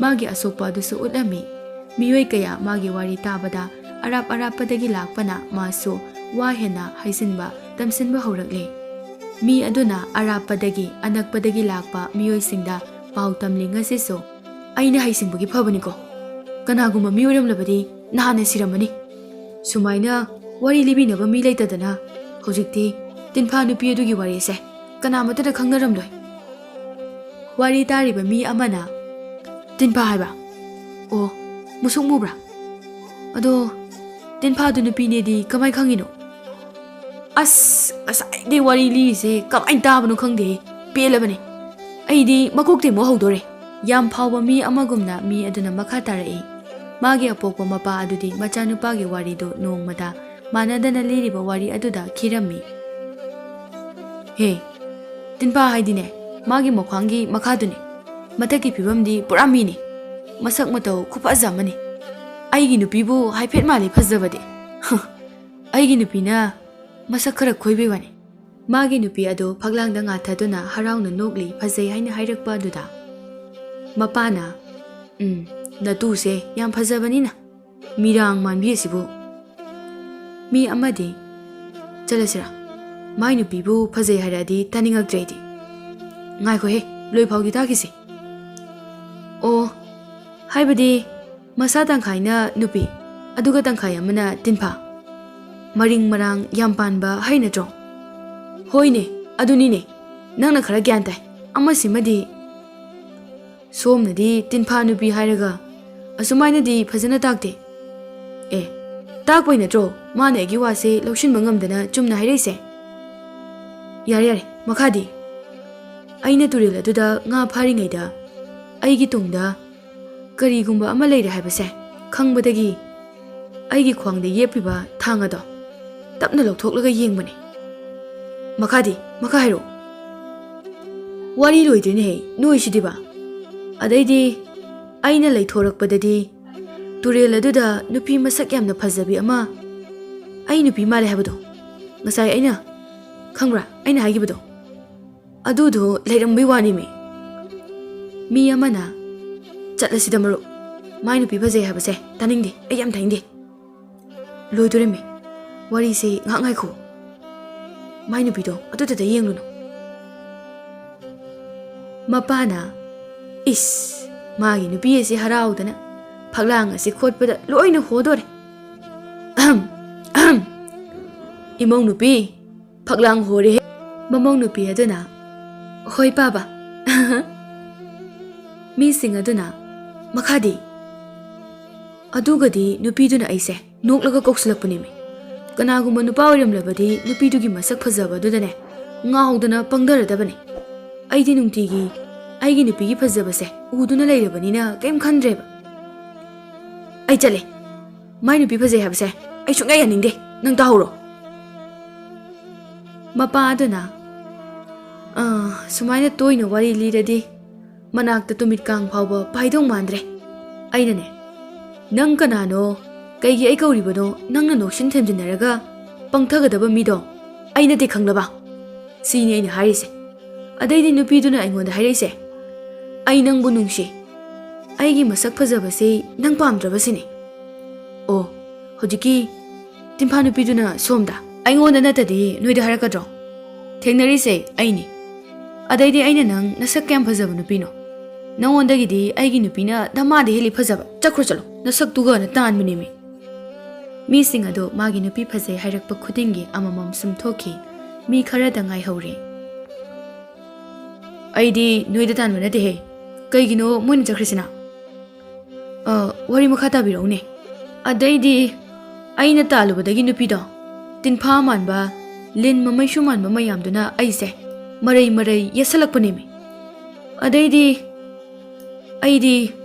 ꯃꯥꯒꯤ ꯑꯁꯣꯛꯄ ꯑꯗꯨꯁꯨ ꯎꯠꯂꯝꯃꯤ꯫ ꯃꯤꯑꯣꯏ ꯀꯌꯥ ꯃꯥꯒꯤ ꯋꯥꯔꯤ ꯇꯥꯕꯗ ꯑꯔꯥꯞ ꯑꯔꯥꯞꯄꯗꯒꯤ ꯂꯥꯛꯄꯅ ꯃꯥꯁꯨ ꯋꯥ ꯍꯦꯟꯅ ꯍꯩꯖꯤꯟꯕ, ꯇꯝꯁꯤꯟꯕ ꯍꯧꯔꯛꯂꯦ꯫ ꯃꯤ ꯑꯗꯨꯅ ꯑꯔꯥꯞꯄꯗꯒꯤ, ꯑꯅꯛꯄꯗꯒꯤ ꯂꯥꯛꯄ ꯃꯤꯑꯣꯏꯁꯤꯡꯗ ꯄꯥꯎ ꯇꯝꯂꯤ ꯉꯁꯤꯁꯨ꯫ ꯑꯩꯅ ꯍꯩꯁꯤꯡꯕꯒꯤ ꯐꯕꯅꯤꯀꯣ꯫ ꯀꯅꯥꯒꯨꯝꯕ ꯃꯤ ꯑꯣꯏꯔꯝꯂꯕꯗꯤ ꯅꯍꯥꯟꯅ ꯁꯤꯔꯝꯃꯅꯤ꯫ ꯁꯨꯃꯥꯏꯅ ꯋꯥꯔꯤ ꯂꯤꯕꯤꯅꯕ ꯃꯤ ꯂꯩꯇꯗꯅ ꯍꯧꯖꯤꯛꯇꯤ ꯇꯤꯟꯐꯥ ꯅꯨꯄꯤ ꯑꯗꯨꯒꯤ ꯋꯥꯔꯤꯁꯦ ꯀꯅꯥꯃꯠꯇꯅ ꯈꯪꯅꯔꯝꯂꯣꯏ꯫ ꯋꯥꯔꯤ ꯇꯥꯔꯤꯕ ꯃꯤ ꯑꯃꯅ, "ꯇꯤꯟꯐꯥ ꯍꯥꯏꯕ? ꯑꯣ, ꯃꯨꯁꯨꯛ ꯃꯨꯕ꯭ꯔꯥ? ꯑꯗꯣ ꯇꯤꯟꯐꯥꯗꯨ ꯅꯨꯄꯤꯅꯦꯗꯤ ꯀꯃꯥꯏ ꯈꯪꯉꯤꯅꯣ?" ꯑꯁ, ꯉꯁꯥꯏꯗꯩ ꯋꯥꯔꯤ ꯂꯤꯔꯤꯁꯦ ꯀꯃꯥꯏꯅ ꯇꯥꯕꯅꯣ ꯈꯪꯗꯦ꯫ ꯄꯦꯜꯂꯕꯅꯦ꯫ ꯑꯩꯗꯤ ꯃꯀꯣꯛꯇꯩ ꯑꯃꯨꯛ ꯍꯧꯗꯣꯔꯦ꯫ ꯌꯥꯝ ꯐꯥꯎꯕ ꯃꯤ ꯑꯃꯒꯨꯝꯅ ꯃꯤ ꯑꯗꯨꯅ ꯃꯈꯥ ꯇꯥꯔꯛꯏ꯫ ꯃꯥꯒꯤ ꯑꯄꯣꯛꯄ ꯃꯄꯥ ꯑꯗꯨꯗꯤ ꯃꯆꯥꯅꯨꯄꯥꯒꯤ ꯋꯥꯔꯤꯗꯨ ꯅꯣꯡꯃꯗ ꯃꯥꯟꯅꯗꯅ ꯂꯤꯔꯤꯕ ꯋꯥꯔꯤ ꯑꯗꯨꯗ ꯈꯤꯔꯝꯃꯤ꯫ ꯍꯦ, ꯇꯤꯟꯐꯥ ꯍꯥꯏꯗꯤꯅꯦ, ꯃꯥꯒꯤ ꯃꯈ꯭ꯋꯥꯡꯒꯤ ꯃꯈꯥꯗꯨꯅꯦ꯫ ꯃꯊꯛꯀꯤ ꯐꯤꯕꯝꯗꯤ ꯄꯨꯔꯥ ꯃꯤꯅꯦ꯫ ꯃꯁꯛ ꯃꯇꯧ ꯈꯨꯐꯖ ꯑꯃꯅꯤ꯫ ꯑꯩꯒꯤ ꯅꯨꯄꯤꯕꯨ ꯍꯥꯏꯐꯦꯠ ꯃꯥꯜꯂꯤ ꯐꯖꯕꯗꯤ꯫ ꯍ, ꯑꯩꯒꯤ ꯅꯨꯄꯤꯅ ꯃꯁꯛ ꯈꯔ ꯈꯣꯏꯕꯩ ꯋꯥꯅꯤ꯫ ꯃꯥꯒꯤ ꯅꯨꯄꯤ ꯑꯗꯨ ꯐꯛꯂꯥꯡꯗ ꯉꯥꯊꯗꯨꯅ ꯍꯔꯥꯎꯅ ꯅꯣꯛꯂꯤ, ꯐꯖꯩ ꯍꯥꯏꯅ ꯍꯥꯏꯔꯛꯄ ꯑꯗꯨꯗ ꯃꯄꯥꯅ, "ꯎꯝ, ꯅꯇꯨꯁꯦ ꯌꯥꯝ ꯐꯖꯕꯅꯤꯅ, ꯃꯤꯔꯥꯡ ꯃꯥꯟꯕꯤ ꯑꯁꯤꯕꯨ"꯫ ꯃꯤ ꯑꯃꯗꯤ, "ꯆꯠꯂꯁꯤꯔꯥ? ꯃꯥꯏ ꯅꯨꯄꯤꯕꯨ ꯐꯖꯩ ꯍꯥꯏꯔꯛꯑꯗꯤ ꯇꯥꯅꯤꯡꯉꯛꯇ꯭ꯔꯦ ꯑꯩꯗꯤ꯫ ꯉꯥꯏꯈꯣꯍꯦ, ꯂꯣꯏꯐꯥꯎꯗꯤ ꯇꯥꯈꯤꯁꯦ"꯫ ꯑꯣ, ꯍꯥꯏꯕꯗꯤ ꯃꯁꯥ ꯇꯪꯈꯥꯏꯅ ꯅꯨꯄꯤ, ꯑꯗꯨꯒ ꯇꯪꯈꯥꯏ ꯑꯃꯅ ꯇꯤꯟꯐꯥ꯫ ꯃꯔꯤꯡ ꯃꯔꯥꯡ ꯌꯥꯝ ꯄꯥꯟꯕ ꯍꯩ ꯅꯠꯇ꯭ꯔꯣ? ꯍꯣꯏꯅꯦ, ꯑꯗꯨꯅꯤꯅꯦ꯫ ꯅꯪꯅ ꯈꯔ ꯒ꯭ꯌꯥꯟ ꯇꯥꯏ꯫ ꯑꯃꯁꯤꯃꯗꯤ, ꯁꯣꯝꯅꯗꯤ ꯇꯤꯟꯐꯥ ꯅꯨꯄꯤ ꯍꯥꯏꯔꯒ ꯑꯁꯨꯃꯥꯏꯅꯗꯤ ꯐꯖꯅ ꯇꯥꯛꯇꯦ꯫ ꯑꯦ, ꯇꯥꯛꯄꯩ ꯅꯠꯇ꯭ꯔꯣ ꯃꯥꯅ ꯑꯩꯒꯤ ꯋꯥꯁꯦ ꯂꯧꯁꯤꯟꯕ ꯉꯝꯗꯅ ꯆꯨꯝꯅ ꯍꯥꯏꯔꯛꯏꯁꯦ? ꯌꯥꯔꯦ, ꯌꯥꯔꯦ, ꯃꯈꯥꯗꯤ? ꯑꯩꯅ ꯇꯨꯔꯦꯜ ꯑꯗꯨꯗ ꯉꯥ ꯐꯥꯔꯤꯉꯩꯗ ꯑꯩꯒꯤ ꯇꯨꯡꯗ ꯀꯔꯤꯒꯨꯝꯕ ꯑꯃ ꯂꯩꯔꯦ ꯍꯥꯏꯕꯁꯦ ꯈꯪꯕꯗꯒꯤ ꯑꯩꯒꯤ ꯈ꯭ꯋꯥꯡꯗ ꯌꯦꯞꯄꯤꯕ ꯊꯥꯡ ꯑꯗꯣ ꯇꯞꯅ ꯂꯧꯊꯣꯛꯂꯒ ꯌꯦꯡꯕꯅꯦ꯫ ꯃꯈꯥꯗꯤ, ꯃꯈꯥ ꯍꯥꯏꯔꯛꯑꯣ꯫ ꯋꯥꯔꯤ ꯂꯣꯏꯗ꯭ꯔꯤꯅꯦꯍꯦ, ꯅꯣꯏꯁꯤꯗꯤꯕ꯫ ꯑꯗꯩꯗꯤ ꯑꯩꯅ ꯂꯩꯊꯣꯔꯛꯄꯗꯗꯤ ꯇꯨꯔꯦꯜ ꯑꯗꯨꯗ ꯅꯨꯄꯤ ꯃꯁꯛ ꯌꯥꯝꯅ ꯐꯖꯕꯤ ꯑꯃ, ꯑꯩ ꯅꯨꯄꯤ ꯃꯥꯜꯂꯦ ꯍꯥꯏꯕꯗꯣ, ꯉꯁꯥꯏ ꯑꯩꯅ, ꯈꯪꯕ꯭ꯔꯥ, ꯑꯩꯅ ꯍꯥꯏꯈꯤꯕꯗꯣ, ꯑꯗꯨꯗꯣ ꯂꯩꯔꯝꯕꯩ ꯋꯥꯅꯤꯃꯤ꯫ ꯃꯤ ꯑꯃꯅ, "ꯆꯠꯂꯁꯤꯗ ꯃꯔꯨꯞ, ꯃꯥꯏ ꯅꯨꯄꯤ ꯐꯖꯩ ꯍꯥꯏꯕꯁꯦ ꯇꯥꯅꯤꯡꯗꯦ, ꯑꯩ ꯌꯥꯝ ꯇꯥꯅꯤꯡꯗꯦ"꯫ ꯂꯣꯏꯗꯣꯔꯦꯃꯤ꯫ ꯋꯥꯔꯤꯁꯦ ꯉꯥꯏꯍꯥꯛ ꯉꯥꯏꯈꯣ꯫ ꯃꯥꯏ ꯅꯨꯄꯤꯗꯣ ꯑꯗꯨꯗꯨꯗ ꯌꯦꯡꯂꯨꯅꯨ꯫ ꯃꯄꯥꯅ, "ꯏꯁ, ꯃꯥꯒꯤ ꯅꯨꯄꯤ ꯑꯁꯤ ꯍꯔꯥꯎꯗꯅ ꯐꯛꯂꯥꯡ ꯑꯁꯤ ꯈꯣꯠꯄꯗ ꯂꯣꯏꯅ ꯍꯣꯗꯣꯔꯦ꯫ ꯑꯍꯝ, ꯑꯍꯝ꯫ ꯏꯃꯧ ꯅꯨꯄꯤ, ꯐꯛꯂꯥꯡ ꯍꯣꯔꯦꯍꯦ"꯫ ꯃꯃꯧ ꯅꯨꯄꯤ ꯑꯗꯨꯅ, "ꯍꯣꯏ, ꯄꯥꯕ"꯫ ꯃꯤꯁꯤꯡ ꯑꯗꯨꯅ, "ꯃꯈꯥꯗꯤ?" ꯑꯗꯨꯒꯗꯤ ꯅꯨꯄꯤꯗꯨꯅ ꯑꯩꯁꯦ ꯅꯣꯛꯂꯒ ꯀꯧꯁꯤꯜꯂꯛꯄꯅꯦꯃꯤ꯫ ꯀꯅꯥꯒꯨꯝꯕ ꯅꯨꯄꯥ ꯑꯣꯏꯔꯝꯂꯕꯗꯤ ꯅꯨꯄꯤꯗꯨꯒꯤ ꯃꯁꯛ ꯐꯖꯕꯗꯨꯗꯅꯦ ꯉꯥꯎꯗꯅ ꯄꯪꯊꯔꯗꯕꯅꯤ꯫ ꯑꯩꯗꯤ ꯅꯨꯡꯇꯤꯒꯤ ꯑꯩꯒꯤ ꯅꯨꯄꯤꯒꯤ ꯐꯖꯕꯁꯦ ꯎꯗꯨꯅ ꯂꯩꯔꯕꯅꯤꯅ ꯀꯩꯝ ꯈꯟꯗ꯭ꯔꯦꯕ꯫ ꯑꯩ ꯆꯠꯂꯦ꯫ ꯃꯥꯏ ꯅꯨꯄꯤ ꯐꯖꯩ ꯍꯥꯏꯕꯁꯦ ꯑꯩ ꯁꯨꯡꯌꯥ ꯌꯥꯅꯤꯡꯗꯦ꯫ ꯅꯪ ꯇꯥꯍꯧꯔꯣ꯫ ꯃꯄꯥ ꯑꯗꯨꯅ, "ꯑꯥ, ꯁꯨꯃꯥꯏꯅ ꯇꯣꯏꯅ ꯋꯥꯔꯤ ꯂꯤꯔꯗꯤ ꯃꯅꯥꯛꯇ ꯇꯨꯃꯤꯠ ꯀꯥꯡ ꯐꯥꯎꯕ ꯄꯥꯏꯗꯧ ꯃꯥꯟꯗ꯭ꯔꯦ꯫" ꯑꯩꯅꯅꯦ, "ꯅꯪ ꯀꯅꯥꯅꯣ? ꯀꯩꯒꯤ ꯑꯩ ꯀꯧꯔꯤꯕꯅꯣ? ꯅꯪꯅ ꯅꯣꯛꯁꯤꯟ ꯊꯦꯝꯖꯤꯟꯅꯔꯒ ꯄꯪꯊꯒꯗꯕ ꯃꯤꯗꯣ ꯑꯩ ꯅꯠꯇꯦ, ꯈꯪꯂꯕ?" ꯁꯤꯅꯤ ꯑꯩꯅ ꯍꯥꯏꯔꯤꯁꯦ꯫ ꯑꯗꯩꯗꯤ ꯅꯨꯄꯤꯗꯨꯅ ꯑꯩꯉꯣꯟꯗ ꯍꯥꯏꯔꯛꯏꯁꯦ, "ꯑꯩ ꯅꯪꯕꯨ ꯅꯨꯡꯁꯤ꯫ ꯑꯩꯒꯤ ꯃꯁꯛ ꯐꯖꯕꯁꯤ ꯅꯪ ꯄꯥꯝꯗ꯭ꯔꯕꯁꯤꯅꯤ꯫" ꯑꯣ, ꯍꯧꯖꯤꯛꯀꯤ ꯇꯤꯟꯐꯥ ꯅꯨꯄꯤꯗꯨꯅ ꯁꯣꯝꯗ, "ꯑꯩꯉꯣꯟꯗ ꯅꯠꯇꯗꯤ ꯅꯣꯏꯗ ꯍꯥꯏꯔꯛꯀꯗ꯭ꯔꯣ? ꯊꯦꯡꯅꯔꯤꯁꯦ ꯑꯩꯅꯤ꯫ ꯑꯗꯩꯗꯤ ꯑꯩꯅ ꯅꯪ ꯅꯁꯛ ꯀꯌꯥꯝ ꯐꯖꯕ ꯅꯨꯄꯤꯅꯣ? ꯅꯉꯣꯟꯗꯒꯤꯗꯤ ꯑꯩꯒꯤ ꯅꯨꯄꯤꯅ ꯗꯃꯥꯗ ꯍꯦꯜꯂꯤ ꯐꯖꯕ꯫ ꯆꯠꯈ꯭ꯔꯣ ꯆꯠꯂꯣ, ꯅꯁꯛꯇꯨꯒꯅ ꯇꯥꯟꯕꯅꯦꯃꯤ꯫" ꯃꯤꯁꯤꯡ ꯑꯗꯣ ꯃꯥꯒꯤ ꯅꯨꯄꯤ ꯐꯖꯩ ꯍꯥꯏꯔꯛꯄ ꯈꯨꯗꯤꯡꯒꯤ ꯑꯃꯃꯝ ꯁꯨꯝ ꯊꯣꯛꯈꯤ꯫ ꯃꯤ ꯈꯔꯗ ꯉꯥꯏꯍꯧꯔꯦ꯫ "ꯑꯩꯗꯤ ꯅꯣꯏꯗ ꯇꯥꯟꯕ ꯅꯠꯇꯦꯍꯦ꯫ ꯀꯩꯒꯤꯅꯣ ꯃꯣꯏꯅ ꯆꯠꯈ꯭ꯔꯤꯁꯤꯅ?" "ꯑ, ꯋꯥꯔꯤ ꯃꯈꯥ ꯇꯥꯕꯤꯔꯛꯎꯅꯦ꯫" ꯑꯗꯩꯗꯤ ꯑꯩꯅ ꯇꯥꯜꯂꯨꯕꯗꯒꯤ ꯅꯨꯄꯤꯗꯣ, ꯇꯤꯟꯐꯥ ꯃꯥꯟꯕ, ꯂꯤꯟ ꯃꯃꯩꯁꯨ ꯃꯥꯟꯕ ꯃꯌꯥꯝꯗꯨꯅ ꯑꯩꯁꯦ ꯃꯔꯩ ꯃꯔꯩ ꯌꯦꯠꯁꯜꯂꯛꯄꯅꯦꯃꯤ꯫ ꯑꯗꯩꯗꯤ ꯑꯩꯗꯤ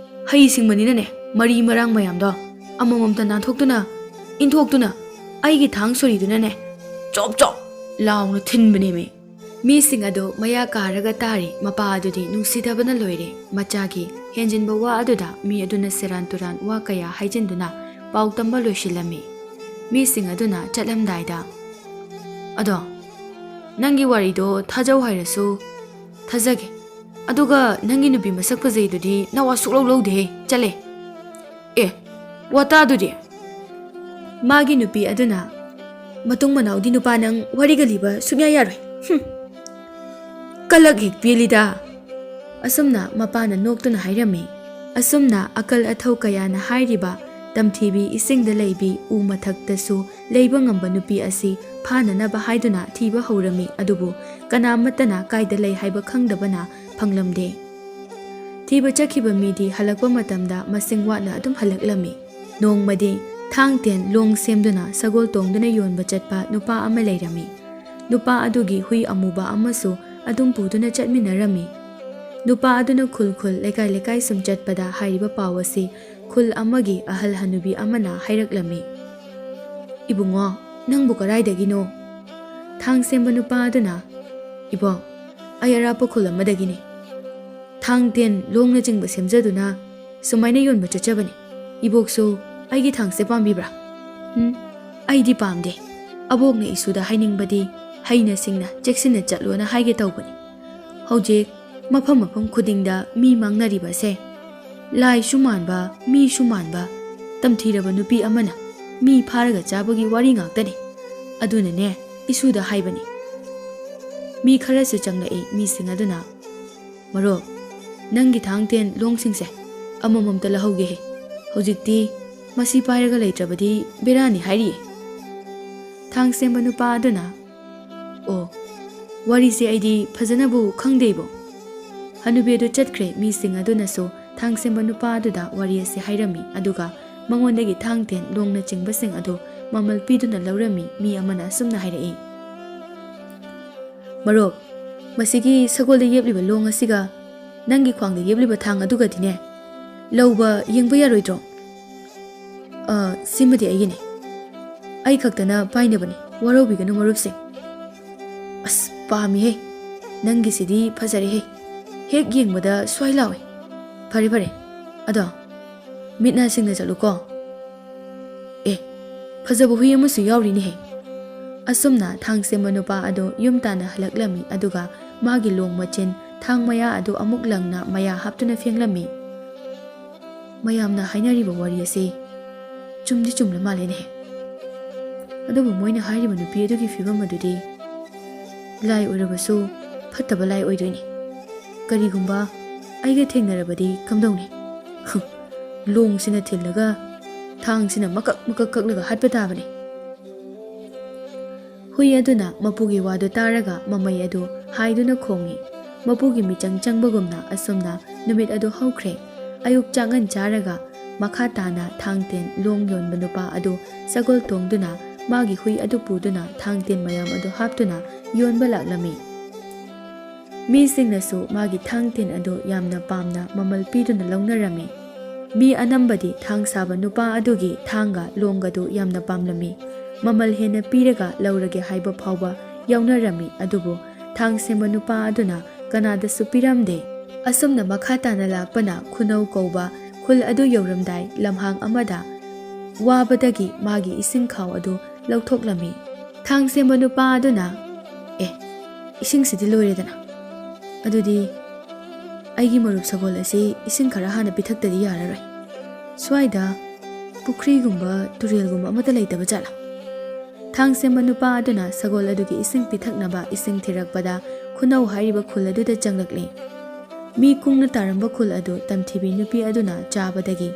ꯍꯩ ꯁꯤꯡꯕꯅꯤꯅꯅꯦ, ꯃꯔꯤ ꯃꯔꯥꯡ ꯃꯌꯥꯝꯗꯣ ꯑꯃꯃꯝꯇ ꯅꯥꯟꯊꯣꯛꯇꯨꯅ, ꯏꯟꯊꯣꯛꯇꯨꯅ ꯑꯩꯒꯤ ꯊꯥꯡ ꯁꯣꯔꯤꯗꯨꯅꯅꯦ ꯆꯣꯞ ꯆꯣꯞ ꯂꯥꯎꯅ ꯊꯤꯟꯕꯅꯦꯃꯤ꯫ ꯃꯤꯁꯤꯡ ꯑꯗꯨ ꯃꯌꯥ ꯀꯥꯔꯒ ꯇꯥꯔꯤ꯫ ꯃꯄꯥ ꯑꯗꯨꯗꯤ ꯅꯨꯡꯁꯤꯗꯕꯅ ꯂꯣꯏꯔꯦ꯫ ꯃꯆꯥꯒꯤ ꯍꯦꯟꯖꯤꯟꯕ ꯋꯥ ꯑꯗꯨꯗ ꯃꯤ ꯑꯗꯨꯅ ꯁꯦꯔꯥꯟ ꯇꯨꯔꯥꯟ ꯋꯥ ꯀꯌꯥ ꯍꯥꯏꯖꯤꯟꯗꯨꯅ ꯄꯥꯎ ꯇꯝꯕ ꯂꯣꯏꯁꯤꯜꯂꯝꯃꯤ꯫ ꯃꯤꯁꯤꯡ ꯑꯗꯨꯅ ꯆꯠꯂꯝꯗꯥꯏꯗ, "ꯑꯗꯣ, ꯅꯪꯒꯤ ꯋꯥꯔꯤꯗꯣ ꯊꯥꯖꯧ ꯍꯥꯏꯔꯁꯨ ꯊꯥꯖꯒꯦ꯫ ꯑꯗꯨꯒ ꯅꯪꯒꯤ ꯅꯨꯄꯤ ꯃꯁꯛ ꯐꯖꯩꯗꯨꯗꯤ ꯅꯋꯥ ꯁꯨꯛꯂꯧ ꯂꯧꯗꯦꯍꯦ꯫ ꯆꯠꯂꯦ꯫" "ꯑꯦ, ꯋꯥꯇꯥꯗꯨꯗꯤ?" ꯃꯥꯒꯤ ꯅꯨꯄꯤ ꯑꯗꯨꯅ, "ꯃꯇꯨꯡ ꯃꯅꯥꯎꯗꯤ ꯅꯨꯄꯥ ꯅꯪ ꯋꯥꯔꯤꯒ ꯂꯤꯕ ꯁꯨꯡꯌꯥ ꯌꯥꯔꯣꯏ꯫ ꯍꯨꯝ꯫ ꯀꯂꯛ ꯍꯦꯛ ꯄꯦꯜꯂꯤꯗ꯫" ꯑꯁꯨꯝꯅ ꯃꯄꯥꯅ ꯅꯣꯛꯇꯨꯅ ꯍꯥꯏꯔꯝꯃꯤ꯫ ꯑꯁꯨꯝꯅ ꯑꯀꯜ ꯑꯊꯧ ꯀꯌꯥꯅ ꯍꯥꯏꯔꯤꯕ ꯇꯝꯊꯤꯕꯤ ꯏꯁꯤꯡꯗ ꯂꯩꯕꯤ ꯎ ꯃꯊꯛꯇꯁꯨ ꯂꯩꯕ ꯉꯝꯕ ꯅꯨꯄꯤ ꯑꯁꯤ ꯐꯥꯅꯅꯕ ꯍꯥꯏꯗꯨꯅ ꯊꯤꯕ ꯍꯧꯔꯝꯃꯤ꯫ ꯑꯗꯨꯕꯨ ꯀꯅꯥꯃꯠꯇꯅ ꯀꯥꯏꯗ ꯂꯩ ꯍꯥꯏꯕ ꯈꯪꯗꯕꯅ ꯐꯪꯂꯝꯗꯦ꯫ ꯊꯤꯕ ꯆꯠꯈꯤꯕ ꯃꯤꯗꯤ ꯍꯜꯂꯛꯄ ꯃꯇꯝꯗ ꯃꯁꯤꯡ ꯋꯥꯠꯅ ꯑꯗꯨꯝ ꯍꯜꯂꯛꯂꯝꯃꯤ꯫ ꯅꯣꯡꯃꯗꯤ ꯊꯥꯡ ꯇꯦꯟ ꯂꯣꯡ ꯁꯦꯝꯗꯨꯅ ꯁꯒꯣꯜ ꯇꯣꯡꯗꯨꯅ ꯌꯣꯟꯕ ꯆꯠꯄ ꯅꯨꯄꯥ ꯑꯃ ꯂꯩꯔꯝꯃꯤ꯫ ꯅꯨꯄꯥ ꯑꯗꯨꯒꯤ ꯍꯨꯏ ꯑꯃꯨꯕ ꯑꯃꯁꯨ ꯑꯗꯨꯝ ꯄꯨꯗꯨꯅ ꯆꯠꯃꯤꯟꯅꯔꯝꯃꯤ꯫ ꯅꯨꯄꯥ ꯑꯗꯨꯅ ꯈꯨꯜ ꯈꯨꯜ, ꯂꯩꯀꯥꯏ ꯂꯩꯀꯥꯏ ꯁꯨꯝ ꯆꯠꯄꯗ ꯍꯥꯏꯔꯤꯕ ꯄꯥꯎ ꯑꯁꯤ ꯈꯨꯜ ꯑꯃꯒꯤ ꯑꯍꯜ ꯍꯅꯨꯕꯤ ꯑꯃꯅ ꯍꯥꯏꯔꯛꯂꯝꯃꯤ꯫ "ꯏꯕꯨꯡꯉꯣ, ꯅꯪꯕꯨ ꯀꯗꯥꯏꯗꯒꯤꯅꯣ?" ꯊꯥꯡ ꯁꯦꯝꯕ ꯅꯨꯄꯥ ꯑꯗꯨꯅ, "ꯏꯕꯣ, ꯑꯩ ꯑꯔꯥꯞꯄ ꯈꯨꯜ ꯑꯃꯗꯒꯤꯅꯤ꯫ ꯊꯥꯡ ꯇꯦꯟ ꯂꯣꯡꯅꯆꯤꯡꯕ ꯁꯦꯝꯖꯗꯨꯅ ꯁꯨꯃꯥꯏꯅ ꯌꯣꯟꯕ ꯆꯠꯆꯕꯅꯤ꯫ ꯏꯕꯣꯛꯁꯨ ꯑꯩꯒꯤ ꯊꯥꯡꯁꯦ ꯄꯥꯝꯕꯤꯕ꯭ꯔꯥ?" "ꯎꯝ, ꯑꯩꯗꯤ ꯄꯥꯝꯗꯦ꯫ ꯑꯕꯣꯛꯅ ꯏꯁꯨꯗ ꯍꯥꯏꯅꯤꯡꯕꯗꯤ ꯍꯩꯅ ꯁꯤꯡꯅ ꯆꯦꯛꯁꯤꯟꯅ ꯆꯠꯂꯣꯅ ꯍꯥꯏꯒꯦ ꯇꯧꯕꯅꯤ꯫ ꯍꯧꯖꯤꯛ ꯃꯐꯝ ꯃꯐꯝ ꯈꯨꯗꯤꯡꯗ ꯃꯤ ꯃꯥꯡꯅꯔꯤꯕꯁꯦ ꯂꯥꯏꯁꯨ ꯃꯥꯟꯕ, ꯃꯤꯁꯨ ꯃꯥꯟꯕ, ꯇꯝꯊꯤꯔꯕ ꯅꯨꯄꯤ ꯑꯃꯅ ꯃꯤ ꯐꯥꯔꯒ ꯆꯥꯕꯒꯤ ꯋꯥꯔꯤ ꯉꯥꯛꯇꯅꯤ꯫ ꯑꯗꯨꯅꯅꯦ, ꯏꯁꯨꯗ ꯍꯥꯏꯕꯅꯤ꯫" ꯃꯤ ꯈꯔꯁꯨ ꯆꯪꯂꯛꯏ꯫ ꯃꯤꯁꯤꯡ ꯑꯗꯨꯅ, "ꯃꯔꯨꯞ, ꯅꯪꯒꯤ ꯊꯥꯡ ꯇꯦꯟ ꯂꯣꯡꯁꯤꯡꯁꯦ ꯑꯃꯃꯝꯇ ꯂꯧꯍꯧꯒꯦꯍꯦ꯫ ꯍꯧꯖꯤꯛꯇꯤ ꯃꯁꯤ ꯄꯥꯏꯔꯒ ꯂꯩꯇ꯭ꯔꯕꯗꯤ ꯕꯦꯔꯥꯅꯤ" ꯍꯥꯏꯔꯤꯌꯦ꯫ ꯊꯥꯡ ꯁꯦꯝꯕ ꯅꯨꯄꯥ ꯑꯗꯨꯅ, "ꯑꯣ, ꯋꯥꯔꯤꯁꯦ ꯑꯩꯗꯤ ꯐꯖꯅꯕꯨ ꯈꯪꯗꯦ ꯏꯕꯣ꯫" ꯍꯅꯨꯕꯤ ꯑꯗꯨ ꯆꯠꯈ꯭ꯔꯦ꯫ ꯃꯤꯁꯤꯡ ꯑꯗꯨꯅꯁꯨ ꯊꯥꯡ ꯁꯦꯝꯕ ꯅꯨꯄꯥ ꯑꯗꯨꯗ ꯋꯥꯔꯤ ꯑꯁꯤ ꯍꯥꯏꯔꯝꯃꯤ, ꯑꯗꯨꯒ ꯃꯉꯣꯟꯗꯒꯤ ꯊꯥꯡ ꯇꯦꯟ ꯂꯣꯡꯅꯆꯤꯡꯕꯁꯤꯡ ꯑꯗꯨ ꯃꯃꯜ ꯄꯤꯗꯨꯅ ꯂꯧꯔꯝꯃꯤ꯫ ꯃꯤ ꯑꯃꯅ ꯑꯁꯨꯝꯅ ꯍꯥꯏꯔꯛꯏ, "ꯃꯔꯨꯞ, ꯃꯁꯤꯒꯤ ꯁꯒꯣꯜꯗ ꯌꯦꯞꯂꯤꯕ ꯂꯣꯡ ꯑꯁꯤꯒ ꯅꯪꯒꯤ ꯈ꯭ꯋꯥꯡꯗ ꯌꯦꯞꯂꯤꯕ ꯊꯥꯡ ꯑꯗꯨꯒꯗꯤꯅꯦ, ꯂꯧꯕ ꯌꯦꯡꯕ ꯌꯥꯔꯣꯏꯗ꯭ꯔꯣ?" "ꯑ, ꯁꯤꯃꯗꯤ ꯑꯩꯒꯤꯅꯦ꯫ ꯑꯩ ꯈꯛꯇꯅ ꯄꯥꯏꯅꯕꯅꯤ, ꯋꯥꯔꯧꯕꯤꯒꯅꯨ ꯃꯔꯨꯞꯁꯤꯡ꯫" "ꯑꯁ, ꯄꯥꯝꯃꯤꯍꯦ꯫ ꯅꯪꯒꯤꯁꯤꯗꯤ ꯐꯖꯔꯦꯍꯦ꯫ ꯍꯦꯛ ꯌꯦꯡꯕꯗ ꯁ꯭ꯋꯥꯏ ꯂꯥꯎꯏ꯫ ꯐꯔꯦ, ꯐꯔꯦ꯫ ꯑꯗꯣ, ꯃꯤꯠ ꯅꯥ ꯁꯤꯡꯅ ꯆꯠꯂꯨꯀꯣ꯫ ꯑꯦ, ꯐꯖꯕ ꯍꯨꯏ ꯑꯃꯁꯨ ꯌꯥꯎꯔꯤꯅꯦꯍꯦ꯫" ꯑꯁꯨꯝꯅ ꯊꯥꯡ ꯁꯦꯝꯕ ꯅꯨꯄꯥ ꯑꯗꯨ ꯌꯨꯝ ꯇꯥꯟꯅ ꯍꯜꯂꯛꯂꯝꯃꯤ, ꯑꯗꯨꯒ ꯃꯥꯒꯤ ꯂꯣꯡ ꯃꯆꯤꯟ ꯊꯥꯡ ꯃꯌꯥ ꯑꯗꯨ ꯑꯃꯨꯛ ꯂꯪꯅ ꯃꯌꯥ ꯍꯥꯞꯇꯨꯅ ꯐꯦꯡꯂꯝꯃꯤ꯫ ꯃꯌꯥꯝꯅ ꯍꯥꯏꯅꯔꯤꯕ ꯋꯥꯔꯤ ꯑꯁꯤ ꯆꯨꯝꯗꯤ ꯆꯨꯝꯂ ꯃꯥꯜꯂꯦꯅꯦ꯫ ꯑꯗꯨꯕꯨ ꯃꯣꯏꯅ ꯍꯥꯏꯔꯤꯕ ꯅꯨꯄꯤ ꯑꯗꯨꯒꯤ ꯐꯤꯕꯝ ꯑꯗꯨꯗꯤ ꯂꯥꯏ ꯑꯣꯏꯔꯕꯁꯨ ꯐꯠꯇꯕ ꯂꯥꯏ ꯑꯣꯏꯗꯣꯏꯅꯤ꯫ ꯀꯔꯤꯒꯨꯝꯕ ꯑꯩꯒ ꯊꯦꯡꯅꯔꯕꯗꯤ ꯀꯝꯗꯧꯅꯤ? ꯂꯣꯡꯁꯤꯅ ꯊꯤꯜꯂꯒ ꯊꯥꯡꯁꯤꯅ ꯃꯀꯛ ꯃꯀꯛ ꯀꯛꯂꯒ ꯍꯥꯠꯄ ꯇꯥꯕꯅꯤ꯫ ꯍꯨꯏ ꯑꯗꯨꯅ ꯃꯄꯨꯒꯤ ꯋꯥꯗꯨ ꯇꯥꯔꯒ ꯃꯃꯩ ꯑꯗꯨ ꯍꯥꯏꯗꯨꯅ ꯈꯣꯡꯏ꯫ ꯃꯄꯨꯒꯤ ꯃꯤꯆꯪ ꯆꯪꯕꯒꯨꯝꯅ ꯑꯁꯨꯝꯅ ꯅꯨꯃꯤꯠ ꯑꯗꯨ ꯍꯧꯈ꯭ꯔꯦ꯫ ꯑꯌꯨꯛ ꯆꯥꯛꯉꯟ ꯆꯥꯔꯒ ꯃꯈꯥ ꯇꯥꯅ ꯊꯥꯡ ꯇꯦꯟ ꯂꯣꯡ ꯌꯣꯟꯕ ꯅꯨꯄꯥ ꯑꯗꯨ ꯁꯒꯣꯜ ꯇꯣꯡꯗꯨꯅ ꯃꯥꯒꯤ ꯍꯨꯏ ꯑꯗꯨ ꯄꯨꯗꯨꯅ ꯊꯥꯡ ꯇꯦꯟ ꯃꯌꯥꯝ ꯑꯗꯨ ꯍꯥꯞꯇꯨꯅ ꯌꯣꯟꯕ ꯂꯥꯛꯂꯝꯃꯤ꯫ ꯃꯤꯁꯤꯡꯅꯁꯨ ꯃꯥꯒꯤ ꯊꯥꯡ ꯇꯦꯟ ꯑꯗꯨ ꯌꯥꯝꯅ ꯄꯥꯝꯅ ꯃꯃꯜ ꯄꯤꯗꯨꯅ ꯂꯧꯅꯔꯝꯃꯤ꯫ ꯃꯤ ꯑꯅꯝꯕꯗꯤ ꯊꯥꯡ ꯁꯥꯕ ꯅꯨꯄꯥ ꯑꯗꯨꯒꯤ ꯊꯥꯡꯒ ꯂꯣꯡꯒꯗꯨ ꯌꯥꯝꯅ ꯄꯥꯝꯂꯝꯃꯤ꯫ ꯃꯃꯜ ꯍꯦꯟꯅ ꯄꯤꯔꯒ ꯂꯧꯔꯒꯦ ꯍꯥꯏꯕ ꯐꯥꯎꯕ ꯌꯥꯎꯅꯔꯝꯃꯤ, ꯑꯗꯨꯕꯨ ꯊꯥꯡ ꯁꯦꯝꯕ ꯅꯨꯄꯥ ꯑꯗꯨꯅ ꯀꯅꯥꯗꯁꯨ ꯄꯤꯔꯝꯗꯦ꯫ ꯑꯁꯨꯝꯅ ꯃꯈꯥ ꯇꯥꯅ ꯂꯥꯛꯄꯅ ꯈꯨꯅꯧ ꯀꯧꯕ ꯈꯨꯜ ꯑꯗꯨ ꯌꯧꯔꯝꯗꯥꯏ ꯂꯝꯍꯥꯡ ꯑꯃꯗ ꯋꯥꯕꯗꯒꯤ ꯃꯥꯒꯤ ꯏꯁꯤꯡ ꯈꯥꯎ ꯑꯗꯨ ꯂꯧꯊꯣꯛꯂꯝꯃꯤ꯫ ꯊꯥꯡ ꯁꯦꯝꯕ ꯅꯨꯄꯥ ꯑꯗꯨꯅ, "ꯑꯦ, ꯏꯁꯤꯡꯁꯤꯗꯤ ꯂꯣꯏꯔꯦꯗꯅ꯫ ꯑꯗꯨꯗꯤ ꯑꯩꯒꯤ ꯃꯔꯨꯞ ꯁꯒꯣꯜ ꯑꯁꯤ ꯏꯁꯤꯡ ꯈꯔ ꯍꯥꯟꯅ ꯄꯤꯊꯛꯇꯗꯤ ꯌꯥꯔꯔꯣꯏ꯫ ꯁ꯭ꯋꯥꯏꯗ ꯄꯨꯈ꯭ꯔꯤꯒꯨꯝꯕ ꯇꯨꯔꯦꯜꯒꯨꯝꯕ ꯑꯃꯠꯇ ꯂꯩꯇꯕ ꯖꯥꯠꯂꯥ?" ꯊꯥꯡ ꯁꯦꯝꯕ ꯅꯨꯄꯥ ꯑꯗꯨꯅ ꯁꯒꯣꯜ ꯑꯗꯨꯒꯤ ꯏꯁꯤꯡ ꯄꯤꯊꯛꯅꯕ ꯏꯁꯤꯡ ꯊꯤꯔꯛꯄꯗ ꯈꯨꯅꯧ ꯍꯥꯏꯔꯤꯕ ꯈꯨꯜ ꯑꯗꯨꯗ ꯆꯪꯂꯛꯂꯦ꯫ ꯃꯤ ꯀꯨꯡꯅ ꯇꯥꯔꯝꯕ ꯈꯨꯜ ꯑꯗꯨ ꯇꯝꯊꯤꯕꯤ ꯅꯨꯄꯤ ꯑꯗꯨꯅ ꯆꯥꯕꯗꯒꯤ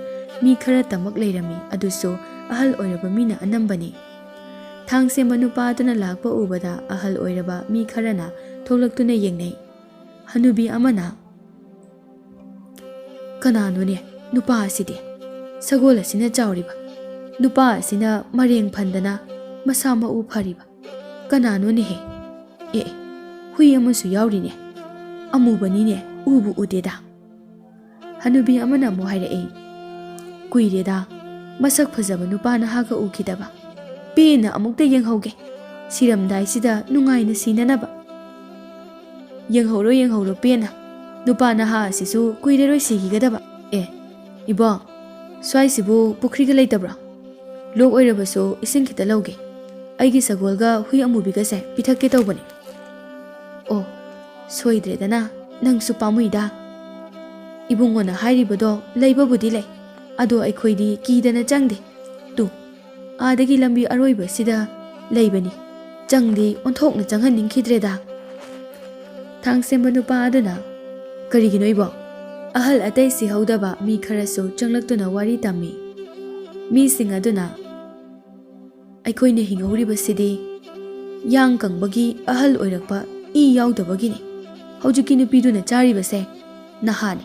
ꯃꯤ ꯈꯔꯇꯃꯛ ꯂꯩꯔꯝꯃꯤ, ꯑꯗꯨꯁꯨ ꯑꯍꯜ ꯑꯣꯏꯔꯕ ꯃꯤꯅ ꯑꯅꯝꯕꯅꯤ꯫ ꯊꯥꯡ ꯁꯦꯝꯕ ꯅꯨꯄꯥ ꯑꯗꯨꯅ ꯂꯥꯛꯄ ꯎꯕꯗ ꯑꯍꯜ ꯑꯣꯏꯔꯕ ꯃꯤ ꯈꯔꯅ ꯊꯣꯛꯂꯛꯇꯨꯅ ꯌꯦꯡꯅꯩ꯫ ꯍꯅꯨꯕꯤ ꯑꯃꯅ, "ꯀꯅꯥꯅꯣꯅꯦ ꯅꯨꯄꯥ ꯑꯁꯤꯗꯤ? ꯁꯒꯣꯜ ꯑꯁꯤꯅ ꯆꯥꯎꯔꯤꯕ, ꯅꯨꯄꯥ ꯑꯁꯤꯅ ꯃꯔꯦꯡ ꯐꯟꯗꯅ ꯃꯁꯥ ꯃꯎ ꯐꯔꯤꯕ꯫ ꯀꯅꯥꯅꯣꯅꯦꯍꯦ? ꯑꯦ, ꯍꯨꯏ ꯑꯃꯁꯨ ꯌꯥꯎꯔꯤꯅꯦ꯫ ꯑꯃꯨꯕꯅꯤꯅꯦ, ꯎꯕꯨ ꯎꯗꯦꯗ꯫" ꯍꯅꯨꯕꯤ ꯑꯃꯅ ꯑꯃꯨꯛ ꯍꯥꯏꯔꯛꯏ, "ꯀꯨꯏꯔꯦꯗ ꯃꯁꯛ ꯐꯖꯕ ꯅꯨꯄꯥ ꯅꯍꯥꯒ ꯎꯈꯤꯗꯕ꯫ ꯄꯦꯟꯅ ꯑꯃꯨꯛꯇ ꯌꯦꯡꯍꯧꯒꯦ, ꯁꯤꯔꯝꯗꯥꯏꯁꯤꯗ ꯅꯨꯡꯉꯥꯏꯅ ꯁꯤꯅꯅꯕ꯫" "ꯌꯦꯡꯍꯧꯔꯣ, ꯌꯦꯡꯍꯧꯔꯣ ꯄꯦꯟꯅ꯫ ꯅꯨꯄꯥ ꯅꯍꯥ ꯑꯁꯤꯁꯨ ꯀꯨꯏꯔꯔꯣꯏ ꯁꯤꯈꯤꯒꯗꯕ꯫ ꯑꯦ, ꯏꯕꯣ, ꯁ꯭ꯋꯥꯏꯁꯤꯕꯨ ꯄꯨꯈ꯭ꯔꯤꯒ ꯂꯩꯇꯕ꯭ꯔꯣ? ꯂꯣꯛ ꯑꯣꯏꯔꯕꯁꯨ ꯏꯁꯤꯡ ꯈꯤꯇ ꯂꯧꯒꯦ꯫ ꯑꯩꯒꯤ ꯁꯒꯣꯜꯒ ꯍꯨꯏ ꯑꯃꯨꯕꯤꯒꯁꯦ ꯄꯤꯊꯛꯀꯦ ꯇꯧꯕꯅꯦ꯫" "ꯑꯣ, ꯁꯣꯏꯗ꯭ꯔꯦꯗꯅ, ꯅꯪꯁꯨ ꯄꯥꯝꯃꯨꯏꯗ꯫ ꯏꯕꯨꯡꯉꯣꯅ ꯍꯥꯏꯔꯤꯕꯗꯣ ꯂꯩꯕꯕꯨꯗꯤ ꯂꯩ, ꯑꯗꯣ ꯑꯩꯈꯣꯏꯗꯤ ꯀꯤꯗꯅ ꯆꯪꯗꯦ꯫ ꯇꯨ, ꯑꯥꯗꯒꯤ ꯂꯝꯕꯤ ꯑꯔꯣꯏꯕꯁꯤꯗ ꯂꯩꯕꯅꯤ꯫ ꯆꯪꯗꯤ ꯑꯣꯟꯊꯣꯛꯅ ꯆꯪꯍꯟꯅꯤꯡꯈꯤꯗ꯭ꯔꯦꯗ꯫" ꯊꯥꯡ ꯁꯦꯝꯕ ꯅꯨꯄꯥ ꯑꯗꯨꯅ, "ꯀꯔꯤꯒꯤꯅꯣ ꯏꯕꯣ?" ꯑꯍꯜ ꯑꯇꯩ ꯁꯤꯍꯧꯗꯕ ꯃꯤ ꯈꯔꯁꯨ ꯆꯪꯂꯛꯇꯨꯅ ꯋꯥꯔꯤ ꯇꯝꯃꯤ꯫ ꯃꯤꯁꯤꯡ ꯑꯗꯨꯅ, "ꯑꯩꯈꯣꯏꯅ ꯍꯤꯡꯍꯧꯔꯤꯕꯁꯤꯗꯤ ꯌꯥꯡ ꯀꯪꯕꯒꯤ, ꯑꯍꯜ ꯑꯣꯏꯔꯛꯄ, ꯏ ꯌꯥꯎꯗꯕꯒꯤꯅꯤ꯫ ꯍꯧꯖꯤꯛꯀꯤ ꯅꯨꯄꯤꯗꯨꯅ ꯆꯥꯔꯤꯕꯁꯦ ꯅꯍꯥꯅꯤ,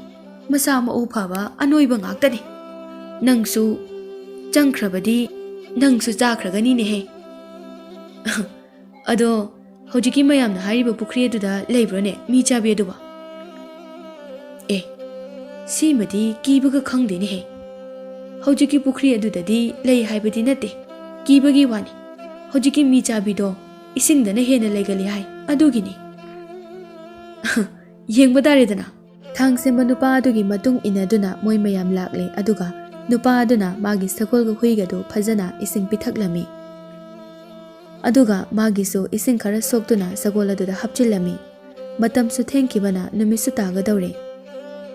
ꯃꯁꯥ ꯃꯎ ꯐꯕ ꯑꯅꯣꯏꯕ ꯉꯥꯛꯇꯅꯤ꯫" ꯅꯪꯁꯨ ꯆꯪꯈ꯭ꯔꯕꯗꯤ ꯅꯪꯁꯨ ꯆꯥꯈ꯭ꯔꯒꯅꯤꯅꯦꯍꯦ꯫ ꯑꯗꯣ ꯍꯧꯖꯤꯛꯀꯤ ꯃꯌꯥꯝꯅ ꯍꯥꯏꯔꯤꯕ ꯄꯨꯈ꯭ꯔꯤ ꯑꯗꯨꯗ ꯂꯩꯕ꯭ꯔꯣꯅꯦ ꯃꯤ ꯆꯥꯕꯤ ꯑꯗꯨꯕꯣ? ꯑꯦ, ꯁꯤꯃꯗꯤ ꯀꯤꯕꯒ ꯈꯪꯗꯦꯅꯦꯍꯦ꯫ ꯍꯧꯖꯤꯛꯀꯤ ꯄꯨꯈ꯭ꯔꯤ ꯑꯗꯨꯗꯗꯤ ꯂꯩ ꯍꯥꯏꯕꯗꯤ ꯅꯠꯇꯦ, ꯀꯤꯕꯒꯤ ꯋꯥꯅꯤ꯫ ꯍꯧꯖꯤꯛꯀꯤ ꯃꯤ ꯆꯥꯕꯤꯗꯣ ꯏꯁꯤꯡꯗꯅ ꯍꯦꯟꯅ ꯂꯩꯒꯜꯂꯤ ꯍꯥꯏ, ꯑꯗꯨꯒꯤꯅꯤ꯫ ꯌꯦꯡꯕ ꯇꯥꯔꯦꯗꯅ꯫ ꯊꯥꯡ ꯁꯦꯝꯕ ꯅꯨꯄꯥ ꯑꯗꯨꯒꯤ ꯃꯇꯨꯡ ꯏꯟꯅꯗꯨꯅ ꯃꯣꯏ ꯃꯌꯥꯝ ꯂꯥꯛꯂꯦ, ꯑꯗꯨꯒ ꯅꯨꯄꯥ ꯑꯗꯨꯅ ꯃꯥꯒꯤ ꯁꯒꯣꯜꯒ ꯍꯨꯏꯒꯗꯨ ꯐꯖꯅ ꯏꯁꯤꯡ ꯄꯤꯊꯛꯂꯝꯃꯤ꯫ ꯑꯗꯨꯒ ꯃꯥꯒꯤꯁꯨ ꯏꯁꯤꯡ ꯈꯔ ꯁꯣꯛꯇꯨꯅ ꯁꯒꯣꯜ ꯑꯗꯨꯗ ꯍꯥꯞꯆꯤꯜꯂꯝꯃꯤ꯫ ꯃꯇꯝꯁꯨ ꯊꯦꯡꯈꯤꯕꯅ ꯅꯨꯃꯤꯠꯁꯨ ꯇꯥꯒꯗꯧꯔꯦ꯫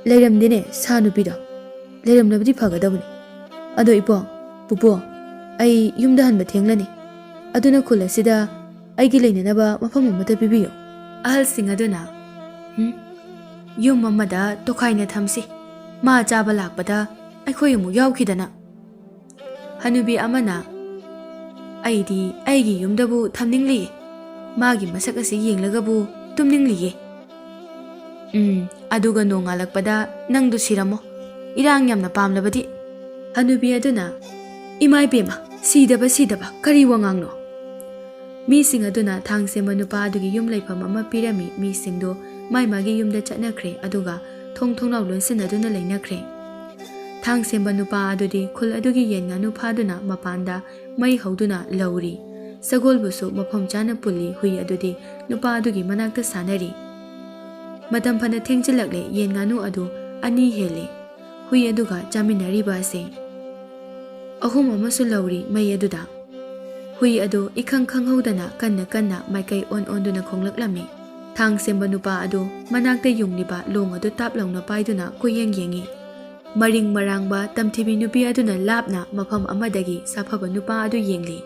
ꯂꯩꯔꯝꯗꯦꯅꯦ ꯁꯥ ꯅꯨꯄꯤꯗꯣ꯫ ꯂꯩꯔꯝꯂꯕꯗꯤ ꯐꯒꯗꯕꯅꯤ꯫ ꯑꯗꯣ ꯏꯄꯣ, ꯄꯨꯄꯨ, ꯑꯩ ꯌꯨꯝꯗ ꯍꯟꯕ ꯊꯦꯡꯂꯅꯤ꯫ ꯑꯗꯨꯅ ꯈꯨꯜ ꯑꯁꯤꯗ ꯑꯩꯒꯤ ꯂꯩꯅꯅꯕ ꯃꯐꯝ ꯑꯃꯠꯇ ꯄꯤꯕꯤꯌꯨ꯫ ꯑꯍꯜꯁꯤꯡ ꯑꯗꯨꯅ, "ꯍꯨꯝ, ꯌꯨꯝ ꯑꯃꯗ ꯇꯣꯈꯥꯏꯅ ꯊꯝꯁꯤ꯫ ꯃꯥ ꯆꯥꯕ ꯂꯥꯛꯄꯗ ꯑꯩꯈꯣꯏ ꯑꯃꯨꯛ ꯌꯥꯎꯈꯤꯗꯅ"꯫ ꯍꯅꯨꯕꯤ ꯑꯃꯅ, "ꯑꯩꯗꯤ ꯑꯩꯒꯤ ꯌꯨꯝꯗꯕꯨ ꯊꯝꯅꯤꯡꯂꯤꯌꯦ꯫ ꯃꯥꯒꯤ ꯃꯁꯛ ꯑꯁꯤ ꯌꯦꯡꯂꯒꯕꯨ ꯇꯨꯝꯅꯤꯡꯂꯤꯌꯦ"꯫ "ꯎꯝ, ꯑꯗꯨꯒ ꯅꯣꯡꯉꯥꯜꯂꯛꯄꯗ ꯅꯪꯗꯨ ꯁꯤꯔꯝꯃꯣ, ꯏꯔꯥꯡ ꯌꯥꯝꯅ ꯄꯥꯝꯂꯕꯗꯤ"꯫ ꯍꯅꯨꯕꯤ ꯑꯗꯨꯅ, "ꯏꯃꯥ ꯏꯕꯦꯝꯃ, ꯁꯤꯗꯕ ꯁꯤꯗꯕ, ꯀꯔꯤ ꯋꯥꯉꯥꯡꯅꯣ?" ꯃꯤꯁꯤꯡ ꯑꯗꯨꯅ ꯊꯥꯡ ꯁꯦꯝꯕ ꯅꯨꯄꯥ ꯑꯗꯨꯒꯤ ꯌꯨꯝ ꯂꯩꯐꯝ ꯑꯃ ꯄꯤꯔꯝꯃꯤ꯫ ꯃꯤꯁꯤꯡꯗꯨ ꯃꯥꯏ ꯃꯥꯒꯤ ꯌꯨꯝꯗ ꯆꯠꯅꯈ꯭ꯔꯦ, ꯑꯗꯨꯒ ꯊꯣꯡ ꯊꯣꯡꯅꯥꯎ ꯂꯣꯟꯁꯤꯟꯅꯗꯨꯅ ꯂꯩꯅꯈ꯭ꯔꯦ꯫ ꯊꯥꯡ ꯁꯦꯝꯕ ꯅꯨꯄꯥ ꯑꯗꯨꯗꯤ ꯈꯨꯜ ꯑꯗꯨꯒꯤ ꯌꯦꯟ ꯉꯥꯅꯨ ꯐꯥꯗꯨꯅ ꯃꯄꯥꯟꯗ ꯃꯩ ꯍꯧꯗꯨꯅ ꯂꯧꯔꯤ꯫ ꯁꯒꯣꯜꯕꯨꯁꯨ ꯃꯐꯝ ꯆꯥꯅ ꯄꯨꯜꯂꯤ꯫ ꯍꯨꯏ ꯑꯗꯨꯗꯤ ꯅꯨꯄꯥ ꯑꯗꯨꯒꯤ ꯃꯅꯥꯛꯇ ꯁꯥꯟꯅꯔꯤ꯫ ꯃꯇꯝ ꯐꯅ ꯊꯦꯡꯖꯤꯜꯂꯛꯂꯦ꯫ ꯌꯦꯟ ꯉꯥꯅꯨ ꯑꯗꯨ ꯑꯅꯤ ꯍꯦꯜꯂꯦ꯫ ꯍꯨꯏ ꯑꯗꯨꯒ ꯆꯥꯃꯤꯟꯅꯔꯤꯕ ꯑꯁꯦ꯫ ꯑꯍꯨꯝ ꯑꯃꯁꯨ ꯂꯧꯔꯤ ꯃꯩ ꯑꯗꯨꯗ꯫ ꯍꯨꯏ ꯑꯗꯨ ꯏꯈꯪ ꯈꯪꯍꯧꯗꯅ ꯀꯟꯅ ꯀꯟꯅ ꯃꯥꯏꯀꯩ ꯑꯣꯟ ꯑꯣꯟꯗꯨꯅ ꯈꯣꯡꯂꯛꯂꯝꯃꯤ꯫ ꯊꯥꯡ ꯁꯦꯝꯕ ꯅꯨꯄꯥ ꯑꯗꯨ ꯃꯅꯥꯛꯇ ꯌꯨꯡꯂꯤꯕ ꯂꯣꯡ ꯑꯗꯨ ꯇꯥꯞ ꯂꯥꯎꯅ ꯄꯥꯏꯗꯨꯅ ꯀꯣꯏꯌꯦꯡ ꯌꯦꯡꯉꯤ꯫ ꯃꯔꯤꯡ ꯃꯔꯥꯡꯕ ꯇꯝꯊꯤꯕꯤ ꯅꯨꯄꯤ ꯑꯗꯨꯅ ꯂꯥꯞꯅ ꯃꯐꯝ ꯑꯃꯗꯒꯤ ꯁꯥꯐꯕ ꯅꯨꯄꯥ ꯑꯗꯨ ꯌꯦꯡꯂꯤ꯫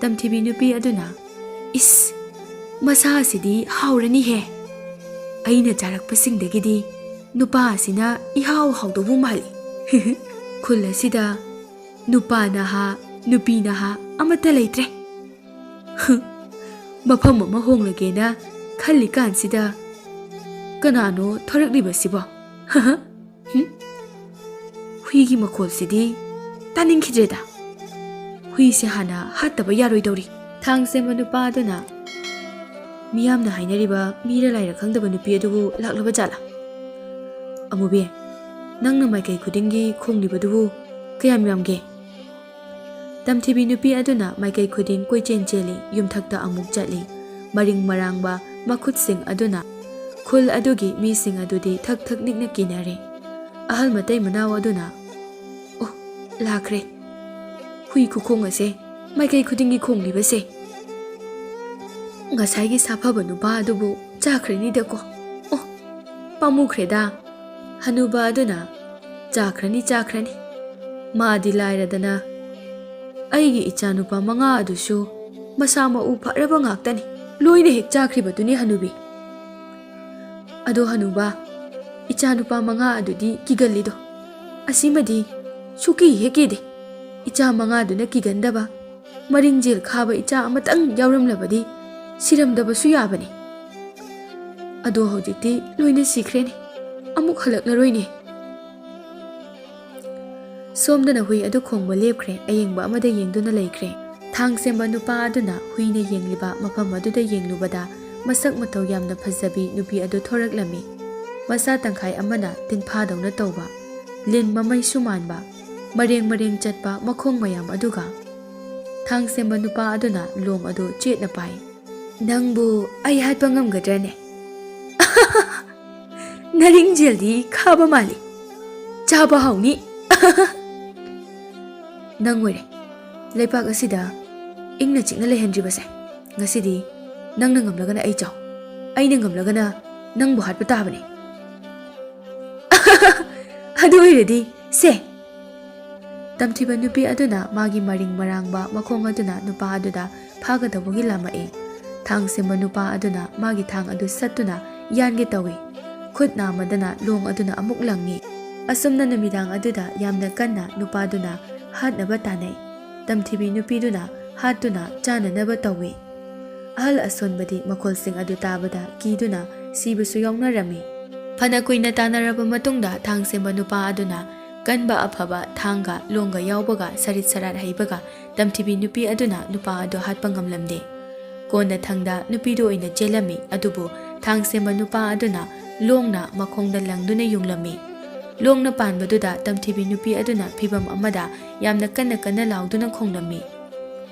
ꯇꯝꯊꯤꯕꯤ ꯅꯨꯄꯤ ꯑꯗꯨꯅ, "ꯏꯁ, ꯃꯁꯥ ꯑꯁꯤꯗꯤ ꯍꯥꯎꯔꯅꯤꯍꯦ꯫ ꯑꯩꯅ ꯆꯥꯔꯛꯄꯁꯤꯡꯗꯒꯤꯗꯤ ꯅꯨꯄꯥ ꯑꯁꯤꯅ ꯏꯍꯥꯎ ꯍꯥꯎꯗꯧꯕ ꯃꯥꯜꯂꯤ꯫ ꯈꯨꯜ ꯑꯁꯤꯗ ꯅꯨꯄꯥ ꯅꯍꯥ, ꯅꯨꯄꯤ ꯅꯍꯥ ꯑꯃꯠꯇ ꯂꯩꯇ꯭ꯔꯦ꯫ ꯃꯐꯝ ꯑꯃ ꯍꯣꯡꯂꯒꯦꯅ ꯈꯜꯂꯤꯀꯥꯟꯁꯤꯗ ꯀꯅꯥꯅꯣ ꯊꯣꯔꯛꯂꯤꯕꯁꯤꯕꯣ? ꯍꯨꯝ?" ꯍꯨꯏꯒꯤ ꯃꯈꯣꯜꯁꯤꯗꯤ ꯇꯥꯅꯤꯡꯈꯤꯗ꯭ꯔꯦꯗ꯫ ꯍꯨꯏꯁꯦ ꯍꯥꯟꯅ ꯍꯥꯠꯇꯕ ꯌꯥꯔꯣꯏꯗꯧꯔꯤ꯫ ꯊꯥꯡ ꯁꯦꯝꯕ ꯅꯨꯄꯥ ꯑꯗꯨꯅ ꯃꯤꯌꯥꯝꯅ ꯍꯥꯏꯅꯔꯤꯕ ꯃꯤꯔ ꯂꯥꯏꯔ ꯈꯪꯗꯕ ꯅꯨꯄꯤ ꯑꯗꯨꯕꯨ ꯂꯥꯛꯂꯕ ꯖꯥꯠꯂꯥ? "ꯑꯃꯨꯕꯤ, ꯅꯪꯅ ꯃꯥꯏꯀꯩ ꯈꯨꯗꯤꯡꯒꯤ ꯈꯣꯡꯂꯤꯕꯗꯨꯕꯨ ꯀꯌꯥꯝ ꯌꯥꯝꯒꯦ?" ꯇꯝꯊꯤꯕꯤ ꯅꯨꯄꯤ ꯑꯗꯨꯅ ꯃꯥꯏꯀꯩ ꯈꯨꯗꯤꯡ ꯀꯣꯏꯆꯦꯟ ꯆꯦꯜꯂꯤ, ꯌꯨꯝꯊꯛꯇ ꯑꯃꯨꯛ ꯆꯠꯂꯤ꯫ ꯃꯔꯤꯡ ꯃꯔꯥꯡꯕ ꯃꯈꯨꯠꯁꯤꯡ ꯑꯗꯨꯅ ꯈꯨꯜ ꯑꯗꯨꯒꯤ ꯃꯤꯁꯤꯡ ꯑꯗꯨꯗꯤ ꯊꯛ ꯊꯛ ꯅꯤꯛꯅ ꯀꯤꯅꯔꯦ꯫ ꯑꯍꯜ ꯃꯇꯩ ꯃꯅꯥꯎ ꯑꯗꯨꯅ, "ꯑꯣ, ꯂꯥꯛꯈ꯭ꯔꯦ꯫ ꯍꯨꯏ ꯈꯨꯈꯣꯡ ꯑꯁꯦ, ꯃꯥꯏꯀꯩ ꯈꯨꯗꯤꯡꯒꯤ ꯈꯣꯡꯂꯤꯕꯁꯦ꯫ ꯉꯁꯥꯏꯒꯤ ꯁꯥꯐꯕ ꯅꯨꯄꯥ ꯑꯗꯨꯕꯨ ꯆꯥꯈ꯭ꯔꯅꯤꯗꯀꯣ꯫ ꯑꯣ, ꯄꯥꯝꯃꯨꯈ꯭ꯔꯦꯗ꯫" ꯍꯅꯨꯕ ꯑꯗꯨꯅ, "ꯆꯥꯈ꯭ꯔꯅꯤ, ꯆꯥꯈ꯭ꯔꯅꯤ꯫ ꯃꯥꯗꯤ ꯂꯥꯏꯔꯗꯅ, ꯑꯩꯒꯤ ꯏꯆꯥꯅꯨꯄꯥ ꯃꯉꯥ ꯑꯗꯨꯁꯨ ꯃꯁꯥ ꯃꯎ ꯐꯔꯕ ꯉꯥꯛꯇꯅꯤ꯫ ꯂꯣꯏꯅ ꯍꯦꯛ ꯆꯥꯈ꯭ꯔꯤꯕꯗꯨꯅꯤ, ꯍꯅꯨꯕꯤ꯫" "ꯑꯗꯣ ꯍꯅꯨꯕ, ꯏꯆꯥꯅꯨꯄꯥ ꯃꯉꯥ ꯑꯗꯨꯗꯤ ꯀꯤꯒꯜꯂꯤꯗꯣ꯫ ꯑꯁꯤꯃꯗꯤ ꯁꯨꯀꯤ ꯍꯦꯛ ꯀꯤꯗꯦ꯫ ꯏꯆꯥ ꯃꯉꯥꯗꯨꯅ ꯀꯤꯒꯟꯗꯕ, ꯃꯔꯤꯡꯖꯦꯜ ꯈꯥꯕ ꯏꯆꯥ ꯑꯃꯇꯪ ꯌꯥꯎꯔꯝꯂꯕꯗꯤ ꯁꯤꯔꯝꯗꯕꯁꯨ ꯌꯥꯕꯅꯤ꯫ ꯑꯗꯣ ꯍꯧꯖꯤꯛꯇꯤ ꯂꯣꯏꯅ ꯁꯤꯈ꯭ꯔꯦꯅꯦ꯫ ꯑꯃꯨꯛ ꯍꯜꯂꯛꯂꯔꯣꯏꯅꯦ꯫" ꯁꯣꯝꯗꯅ ꯍꯨꯏ ꯑꯗꯨ ꯈꯣꯡꯕ ꯂꯦꯞꯈ꯭ꯔꯦ, ꯑꯌꯦꯡꯕ ꯑꯃꯗ ꯌꯦꯡꯗꯨꯅ ꯂꯩꯈ꯭ꯔꯦ꯫ ꯊꯥꯡ ꯁꯦꯝꯕ ꯅꯨꯄꯥ ꯑꯗꯨꯅ ꯍꯨꯏꯅ ꯌꯦꯡꯂꯤꯕ ꯃꯐꯝ ꯑꯗꯨꯗ ꯌꯦꯡꯂꯨꯕꯗ, ꯃꯁꯛ ꯃꯇꯧ ꯌꯥꯝꯅ ꯐꯖꯕꯤ ꯅꯨꯄꯤ ꯑꯗꯨ ꯊꯣꯔꯛꯂꯝꯃꯤ꯫ ꯃꯁꯥ ꯇꯪꯈꯥꯏ ꯑꯃꯅ ꯇꯤꯟꯐꯥꯗꯧꯅ ꯇꯧꯕ, ꯂꯤꯟ ꯃꯃꯩꯁꯨ ꯃꯥꯟꯕ, ꯃꯔꯦꯡ ꯃꯔꯦꯡ ꯆꯠꯄ ꯃꯈꯣꯡ ꯃꯌꯥꯝ ꯑꯗꯨꯒ꯫ ꯊꯥꯡ ꯁꯦꯝꯕ ꯅꯨꯄꯥ ꯑꯗꯨꯅ ꯂꯣꯡ ꯑꯗꯨ ꯆꯦꯠꯅ ꯄꯥꯏ꯫ "ꯅꯪꯕꯨ ꯑꯩ ꯍꯥꯠꯄ ꯉꯝꯒꯗ꯭ꯔꯅꯦ?" "ꯅꯔꯤꯡꯖꯦꯜꯗꯤ ꯈꯥꯕ ꯃꯥꯜꯂꯤ꯫ ꯆꯥꯕ ꯍꯥꯎꯅꯤ꯫" "ꯅꯪ ꯑꯣꯏꯔꯦ ꯂꯩꯄꯥꯛ ꯑꯁꯤꯗ ꯏꯪꯅ ꯆꯤꯛꯅ ꯂꯩꯍꯟꯗ꯭ꯔꯤꯕꯁꯦ꯫ ꯉꯁꯤꯗꯤ ꯅꯪꯅ ꯉꯝꯂꯒꯅ ꯑꯩ ꯆꯥꯎ, ꯑꯩꯅ ꯉꯝꯂꯒꯅ ꯅꯪꯕꯨ ꯍꯥꯠꯄ ꯇꯥꯕꯅꯤ꯫" "ꯑꯗꯨ ꯑꯣꯏꯔꯗꯤ ꯁꯦ!" ꯇꯝꯊꯤꯕ ꯅꯨꯄꯤ ꯑꯗꯨꯅ ꯃꯥꯒꯤ ꯃꯔꯤꯡ ꯃꯔꯥꯡꯕ ꯃꯈꯣꯡ ꯑꯗꯨꯅ ꯅꯨꯄꯥ ꯑꯗꯨꯗ ꯐꯥꯒꯗꯧꯕꯒꯤ ꯂꯥꯝꯃꯛꯏ꯫ ꯊꯥꯡ ꯁꯦꯝꯕ ꯅꯨꯄꯥ ꯑꯗꯨꯅ ꯃꯥꯒꯤ ꯊꯥꯡ ꯑꯗꯨ ꯁꯠꯇꯨꯅ ꯌꯥꯟꯒꯦ ꯇꯧꯏ꯫ ꯈꯨꯠ ꯅꯥꯝꯃꯗꯅ ꯂꯣꯡ ꯑꯗꯨꯅ ꯑꯃꯨꯛ ꯂꯪꯉꯤ꯫ ꯑꯁꯨꯝꯅ ꯅꯨꯃꯤꯗꯥꯡ ꯑꯗꯨꯗ ꯌꯥꯝꯅ ꯀꯟꯅ ꯅꯨꯄꯥꯗꯨꯅ ꯍꯥꯠꯅꯕ ꯇꯥꯟꯅꯩ꯫ ꯇꯝꯊꯤꯕꯤ ꯅꯨꯄꯤꯗꯨꯅ ꯍꯥꯠꯇꯨꯅ ꯆꯥꯅꯅꯕ ꯇꯧꯏ꯫ ꯑꯍꯜ ꯑꯁꯣꯟꯕꯗꯤ ꯃꯈꯣꯜꯁꯤꯡ ꯑꯗꯨ ꯇꯥꯕꯗ ꯀꯤꯗꯨꯅ ꯁꯤꯕꯁꯨ ꯌꯥꯎꯅꯔꯝꯃꯤ꯫ ꯐꯅ ꯀꯨꯏꯅ ꯇꯥꯟꯅꯔꯕ ꯃꯇꯨꯡꯗ ꯊꯥꯡ ꯁꯦꯝꯕ ꯅꯨꯄꯥ ꯑꯗꯨꯅ ꯀꯟꯕ ꯑꯐꯕ ꯊꯥꯡꯒ ꯂꯣꯡꯒ ꯌꯥꯎꯕꯒ ꯁꯔꯤꯠ ꯁꯔꯥꯠ ꯍꯩꯕꯒ ꯇꯝꯊꯤꯕꯤ ꯅꯨꯄꯤ ꯑꯗꯨꯅ ꯅꯨꯄꯥ ꯑꯗꯨ ꯍꯥꯠꯄ ꯉꯝꯂꯝꯗꯦ꯫ ꯀꯣꯟꯅ ꯊꯪꯗ ꯅꯨꯄꯤꯗꯨ ꯑꯣꯏꯅ ꯆꯦꯜꯂꯝꯃꯤ, ꯑꯗꯨꯕꯨ ꯊꯥꯡ ꯁꯦꯝꯕ ꯅꯨꯄꯥ ꯑꯗꯨꯅ ꯂꯣꯡꯅ ꯃꯈꯣꯡꯗ ꯂꯪꯗꯨꯅ ꯌꯨꯡꯂꯝꯃꯤ꯫ ꯂꯣꯡꯅ ꯄꯥꯟꯕꯗꯨꯗ ꯇꯝꯊꯤꯕꯤ ꯅꯨꯄꯤ ꯑꯗꯨꯅ ꯐꯤꯚꯝ ꯑꯃꯗ ꯌꯥꯝꯅ ꯀꯟꯅ ꯀꯟꯅ ꯂꯥꯎꯗꯨꯅ ꯈꯣꯡꯂꯝꯃꯤ꯫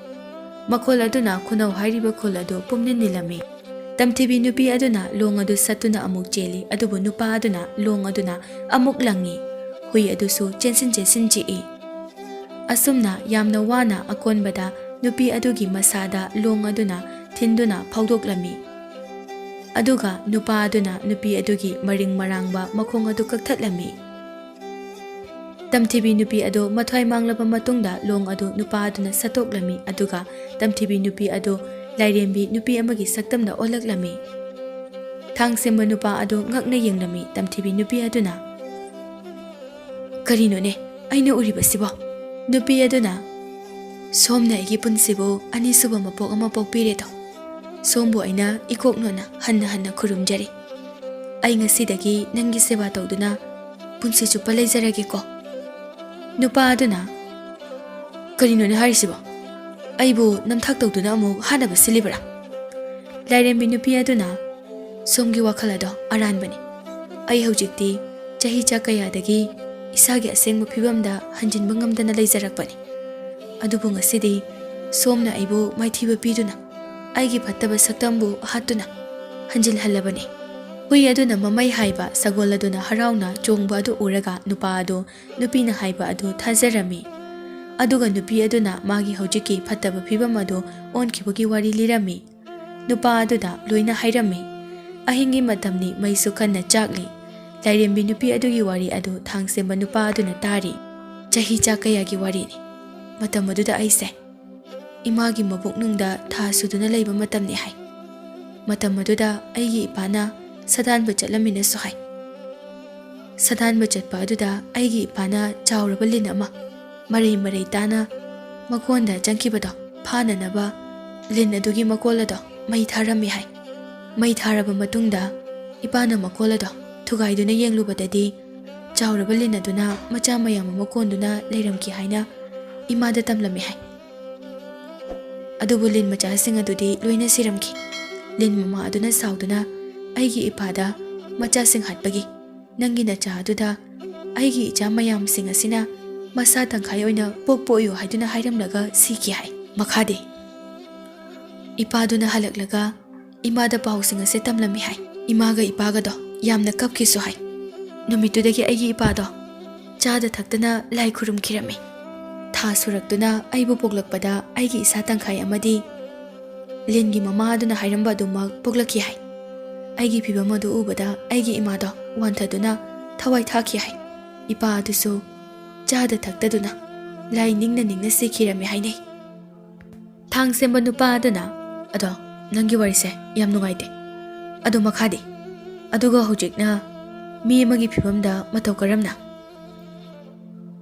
ꯃꯈꯣꯜ ꯑꯗꯨꯅ ꯈꯨꯅꯧ ꯍꯥꯏꯔꯤꯕ ꯈꯨꯜ ꯑꯗꯨ ꯄꯨꯝꯅꯤꯟ ꯅꯤꯜꯂꯝꯃꯤ꯫ ꯇꯝꯊꯤꯕꯤ ꯅꯨꯄꯤ ꯑꯗꯨꯅ ꯂꯣꯡ ꯑꯗꯨ ꯁꯠꯇꯨꯅ ꯑꯃꯨꯛ ꯆꯦꯜꯂꯤ, ꯑꯗꯨꯕꯨ ꯅꯨꯄꯥ ꯑꯗꯨꯅ ꯂꯣꯡ ꯑꯗꯨꯅ ꯑꯃꯨꯛ ꯂꯪꯉꯤ꯫ ꯍꯨꯏ ꯑꯗꯨꯁꯨ ꯆꯦꯟꯁꯤꯟ ꯆꯦꯟꯁꯤꯟ ꯆꯤꯛꯏ꯫ ꯑꯁꯨꯝꯅ ꯌꯥꯝꯅ ꯋꯥꯅ ꯑꯀꯣꯟꯕꯗ ꯅꯨꯄꯤ ꯑꯗꯨꯒꯤ ꯃꯁꯥꯗ ꯂꯣꯡ ꯑꯗꯨꯅ ꯊꯤꯟꯗꯨꯅ ꯐꯥꯎꯗꯣꯛꯂꯝꯃꯤ꯫ ꯑꯗꯨꯒ ꯅꯨꯄꯥ ꯑꯗꯨꯅ ꯅꯨꯄꯤ ꯑꯗꯨꯒꯤ ꯃꯔꯤꯡ ꯃꯔꯥꯡꯕ ꯃꯈꯣꯡ ꯑꯗꯨ ꯀꯛꯊꯠꯂꯝꯃꯤ꯫ ꯇꯝꯊꯤꯕꯤ ꯅꯨꯄꯤ ꯑꯗꯨ ꯃꯊ꯭ꯋꯥꯏ ꯃꯥꯡꯂꯕ ꯃꯇꯨꯡꯗ ꯂꯣꯡ ꯑꯗꯨ ꯅꯨꯄꯥ ꯑꯗꯨꯅ ꯁꯠꯇꯣꯛꯂꯝꯃꯤ, ꯑꯗꯨꯒ ꯇꯝꯊꯤꯕꯤ ꯅꯨꯄꯤ ꯑꯗꯨ ꯂꯥꯏꯔꯦꯝꯕꯤ ꯅꯨꯄꯤ ꯑꯃꯒꯤ ꯁꯛꯇꯝꯗ ꯑꯣꯜꯂꯛꯂꯝꯃꯤ꯫ ꯊꯥꯡ ꯁꯦꯝꯕ ꯅꯨꯄꯥ ꯑꯗꯨ ꯉꯛꯅ ꯌꯦꯡꯂꯝꯃꯤ꯫ ꯇꯝꯊꯤꯕꯤ ꯅꯨꯄꯤ ꯑꯗꯨꯅ, "ꯀꯔꯤꯅꯣꯅꯦ ꯑꯩꯅ ꯎꯔꯤꯕꯁꯤꯕꯣ?" ꯅꯨꯄꯤ ꯑꯗꯨꯅ, "ꯁꯣꯝꯅ ꯑꯩꯒꯤ ꯄꯨꯟꯁꯤꯕꯨ ꯑꯅꯤꯁꯨꯕ ꯃꯄꯣꯛ ꯑꯃ ꯄꯣꯛꯄꯤꯔꯦꯗꯣ, ꯁꯣꯝꯕꯨ ꯑꯩꯅ ꯏꯀꯣꯛ ꯅꯣꯟꯅ ꯍꯟꯅ ꯍꯟꯅ ꯈꯨꯔꯨꯝꯖꯔꯤ꯫ ꯑꯩ ꯉꯁꯤꯗꯒꯤ ꯅꯪꯒꯤ ꯁꯦꯕꯥ ꯇꯧꯗꯨꯅ ꯄꯨꯟꯁꯤ ꯆꯨꯞꯄ ꯂꯩꯖꯔꯒꯦꯀꯣ?" ꯅꯨꯄꯥ ꯑꯗꯨꯅ, "ꯀꯔꯤꯅꯣꯅꯦ ꯍꯥꯏꯔꯤꯁꯤꯕꯣ? ꯑꯩꯕꯨ ꯅꯝꯊꯥꯛ ꯇꯧꯗꯨꯅ ꯑꯃꯨꯛ ꯍꯥꯠꯅꯕ ꯁꯤꯜꯂꯤꯕꯔꯥ?" ꯂꯥꯏꯔꯦꯝꯕꯤ ꯅꯨꯄꯤ ꯑꯗꯨꯅ, "ꯁꯣꯝꯒꯤ ꯋꯥꯈꯜ ꯑꯗꯣ ꯑꯔꯥꯟꯕꯅꯤ꯫ ꯑꯩ ꯍꯧꯖꯤꯛꯇꯤ ꯆꯍꯤ ꯆꯥ ꯀꯌꯥꯗꯒꯤ ꯏꯁꯥꯒꯤ ꯑꯁꯦꯡꯕ ꯐꯤꯕꯝꯗ ꯍꯟꯖꯤꯟꯕ ꯉꯝꯗꯅ ꯂꯩꯖꯔꯛꯄꯅꯤ꯫ ꯑꯗꯨꯕꯨ ꯉꯁꯤꯗꯤ ꯁꯣꯝꯅ ꯑꯩꯕꯨ ꯃꯥꯏꯊꯤꯕ ꯄꯤꯗꯨꯅ ꯑꯩꯒꯤ ꯐꯠꯇꯕ ꯁꯛꯇꯝꯕꯨ ꯍꯥꯠꯇꯨꯅ ꯍꯟꯖꯤꯜꯍꯜꯂꯕꯅꯤ꯫" ꯍꯨꯏ ꯑꯗꯨꯅ ꯃꯃꯩ ꯍꯥꯏꯕ ꯁꯒꯣꯜ ꯑꯗꯨꯅ ꯍꯔꯥꯎꯅ ꯆꯣꯡꯕ ꯑꯗꯨ ꯎꯔꯒ ꯅꯨꯄꯥ ꯑꯗꯨ ꯅꯨꯄꯤꯅ ꯍꯥꯏꯕ ꯑꯗꯨ ꯊꯥꯖꯔꯝꯃꯤ꯫ ꯑꯗꯨꯒ ꯅꯨꯄꯤ ꯑꯗꯨꯅ ꯃꯥꯒꯤ ꯍꯧꯖꯤꯛꯀꯤ ꯐꯠꯇꯕ ꯐꯤꯕꯝ ꯑꯗꯨ ꯑꯣꯟꯈꯤꯕꯒꯤ ꯋꯥꯔꯤ ꯂꯤꯔꯝꯃꯤ꯫ ꯅꯨꯄꯥ ꯑꯗꯨꯗ ꯂꯣꯏꯅ ꯍꯥꯏꯔꯝꯃꯤ꯫ ꯑꯍꯤꯡꯒꯤ ꯃꯇꯝꯅꯤ, ꯃꯩꯁꯨ ꯀꯟꯅ ꯆꯥꯛꯂꯤ꯫ ꯂꯥꯏꯔꯦꯝꯕꯤ ꯅꯨꯄꯤ ꯑꯗꯨꯒꯤ ꯋꯥꯔꯤ ꯑꯗꯨ ꯊꯥꯡ ꯁꯦꯝꯕ ꯅꯨꯄꯥ ꯑꯗꯨꯅ ꯇꯥꯔꯤ꯫ ꯆꯍꯤ ꯆꯥ ꯀꯌꯥꯒꯤ ꯋꯥꯔꯤꯅꯤ꯫ ꯃꯇꯝ ꯑꯗꯨꯗ ꯑꯩꯁꯦ ꯏꯃꯥꯒꯤ ꯃꯕꯨꯛꯅꯨꯡꯗ ꯊꯥ ꯁꯨꯗꯨꯅ ꯂꯩꯕ ꯃꯇꯝꯅꯤ ꯍꯥꯏ꯫ ꯃꯇꯝ ꯑꯗꯨꯗ ꯑꯩꯒꯤ ꯏꯄꯥꯅ ꯁꯥꯗꯥꯟꯕ ꯆꯠꯂꯝꯃꯤꯅꯁꯨ ꯍꯥꯏ꯫ ꯁꯥꯗꯥꯟꯕ ꯆꯠꯄ ꯑꯗꯨꯗ ꯑꯩꯒꯤ ꯏꯄꯥꯅ ꯆꯥꯎꯔꯕ ꯂꯤꯟ ꯑꯃ ꯃꯔꯩ ꯃꯔꯩ ꯇꯥꯅ ꯃꯀꯣꯟꯗ ꯆꯪꯈꯤꯕꯗꯣ ꯐꯥꯅꯅꯕ ꯂꯤꯟ ꯑꯗꯨꯒꯤ ꯃꯀꯣꯜ ꯑꯗꯣ ꯃꯩ ꯊꯥꯔꯝꯃꯤ ꯍꯥꯏ꯫ ꯃꯩ ꯊꯥꯔꯕ ꯃꯇꯨꯡꯗ ꯏꯄꯥꯅ ꯃꯀꯣꯜ ꯑꯗꯣ ꯊꯨꯒꯥꯏꯗꯨꯅ ꯌꯦꯡꯂꯨꯕꯗꯗꯤ ꯆꯥꯎꯔꯕ ꯂꯤꯟ ꯑꯗꯨꯅ ꯃꯆꯥ ꯃꯌꯥꯝ ꯑꯃ ꯀꯣꯟꯗꯨꯅ ꯂꯩꯔꯝꯈꯤ ꯍꯥꯏꯅ ꯏꯃꯥꯗ ꯇꯝꯂꯝꯃꯤ ꯍꯥꯏ꯫ ꯑꯗꯨꯕꯨ ꯂꯤꯟ ꯃꯆꯥꯁꯤꯡ ꯑꯗꯨꯗꯤ ꯂꯣꯏꯅ ꯁꯤꯔꯝꯈꯤ꯫ ꯂꯤꯟ ꯃꯃꯥ ꯑꯗꯨꯅ ꯁꯥꯎꯗꯨꯅ ꯑꯩꯒꯤ ꯏꯄꯥꯗ ꯃꯆꯥꯁꯤꯡ ꯍꯥꯠꯄꯒꯤ, "ꯅꯪꯒꯤ ꯅꯆꯥ ꯑꯗꯨꯗ ꯑꯩꯒꯤ ꯏꯆꯥ ꯃꯌꯥꯝꯁꯤꯡ ꯑꯁꯤꯅ ꯃꯁꯥ ꯇꯪꯈꯥꯏ ꯑꯣꯏꯅ ꯄꯣꯛ ꯄꯣꯛꯏꯌꯨ" ꯍꯥꯏꯗꯨꯅ ꯍꯥꯏꯔꯝꯂꯒ ꯁꯤꯈꯤ ꯍꯥꯏ꯫ ꯃꯈꯥꯗꯤ ꯏꯄꯥꯗꯨꯅ ꯍꯜꯂꯛꯂꯒ ꯏꯃꯥꯗ ꯄꯥꯎꯁꯤꯡ ꯑꯁꯦ ꯇꯝꯂꯝꯃꯤ ꯍꯥꯏ꯫ ꯏꯃꯥꯒ ꯏꯄꯥꯒꯗꯣ ꯌꯥꯝꯅ ꯀꯞꯈꯤꯁꯨ ꯍꯥꯏ꯫ ꯅꯨꯃꯤꯠꯇꯨꯗꯒꯤ ꯑꯩꯒꯤ ꯏꯄꯥꯗꯣ ꯆꯥꯗ ꯊꯛꯇꯅ ꯂꯥꯏ ꯈꯨꯔꯨꯝꯈꯤꯔꯝꯃꯤ꯫ ꯊꯥ ꯁꯨꯔꯛꯇꯨꯅ ꯑꯩꯕꯨ ꯄꯣꯛꯂꯛꯄꯗ ꯑꯩꯒꯤ ꯏꯁꯥ ꯇꯪꯈꯥꯏ ꯑꯃꯗꯤ ꯂꯤꯟꯒꯤ ꯃꯃꯥ ꯑꯗꯨꯅ ꯍꯥꯏꯔꯝꯕ ꯑꯗꯨꯃꯛ ꯄꯣꯛꯂꯛꯈꯤ ꯍꯥꯏ꯫ ꯑꯩꯒꯤ ꯐꯤꯕꯝ ꯑꯗꯨ ꯎꯕꯗ ꯑꯩꯒꯤ ꯏꯃꯥꯗꯣ ꯋꯥꯟꯊꯗꯨꯅ ꯊꯋꯥꯏ ꯊꯥꯈꯤ ꯍꯥꯏ꯫ ꯏꯄꯥ ꯑꯗꯨꯁꯨ ꯆꯥꯗ ꯊꯛꯇꯗꯨꯅ ꯂꯥꯏ ꯅꯤꯡꯅ ꯅꯤꯡꯅ ꯁꯤꯈꯤꯔꯝꯃꯤ ꯍꯥꯏꯅꯩ꯫ ꯊꯥꯡ ꯁꯦꯝꯕ ꯅꯨꯄꯥ ꯑꯗꯨꯅ, "ꯑꯗꯣ, ꯅꯪꯒꯤ ꯋꯥꯔꯤꯁꯦ ꯌꯥꯝ ꯅꯨꯡꯉꯥꯏꯇꯦ꯫ ꯑꯗꯣ ꯃꯈꯥꯗꯤ? ꯑꯗꯨꯒ ꯍꯧꯖꯤꯛꯅ ꯃꯤ ꯑꯃꯒꯤ ꯐꯤꯕꯝꯗ ꯃꯇꯧ ꯀꯔꯝꯅ?"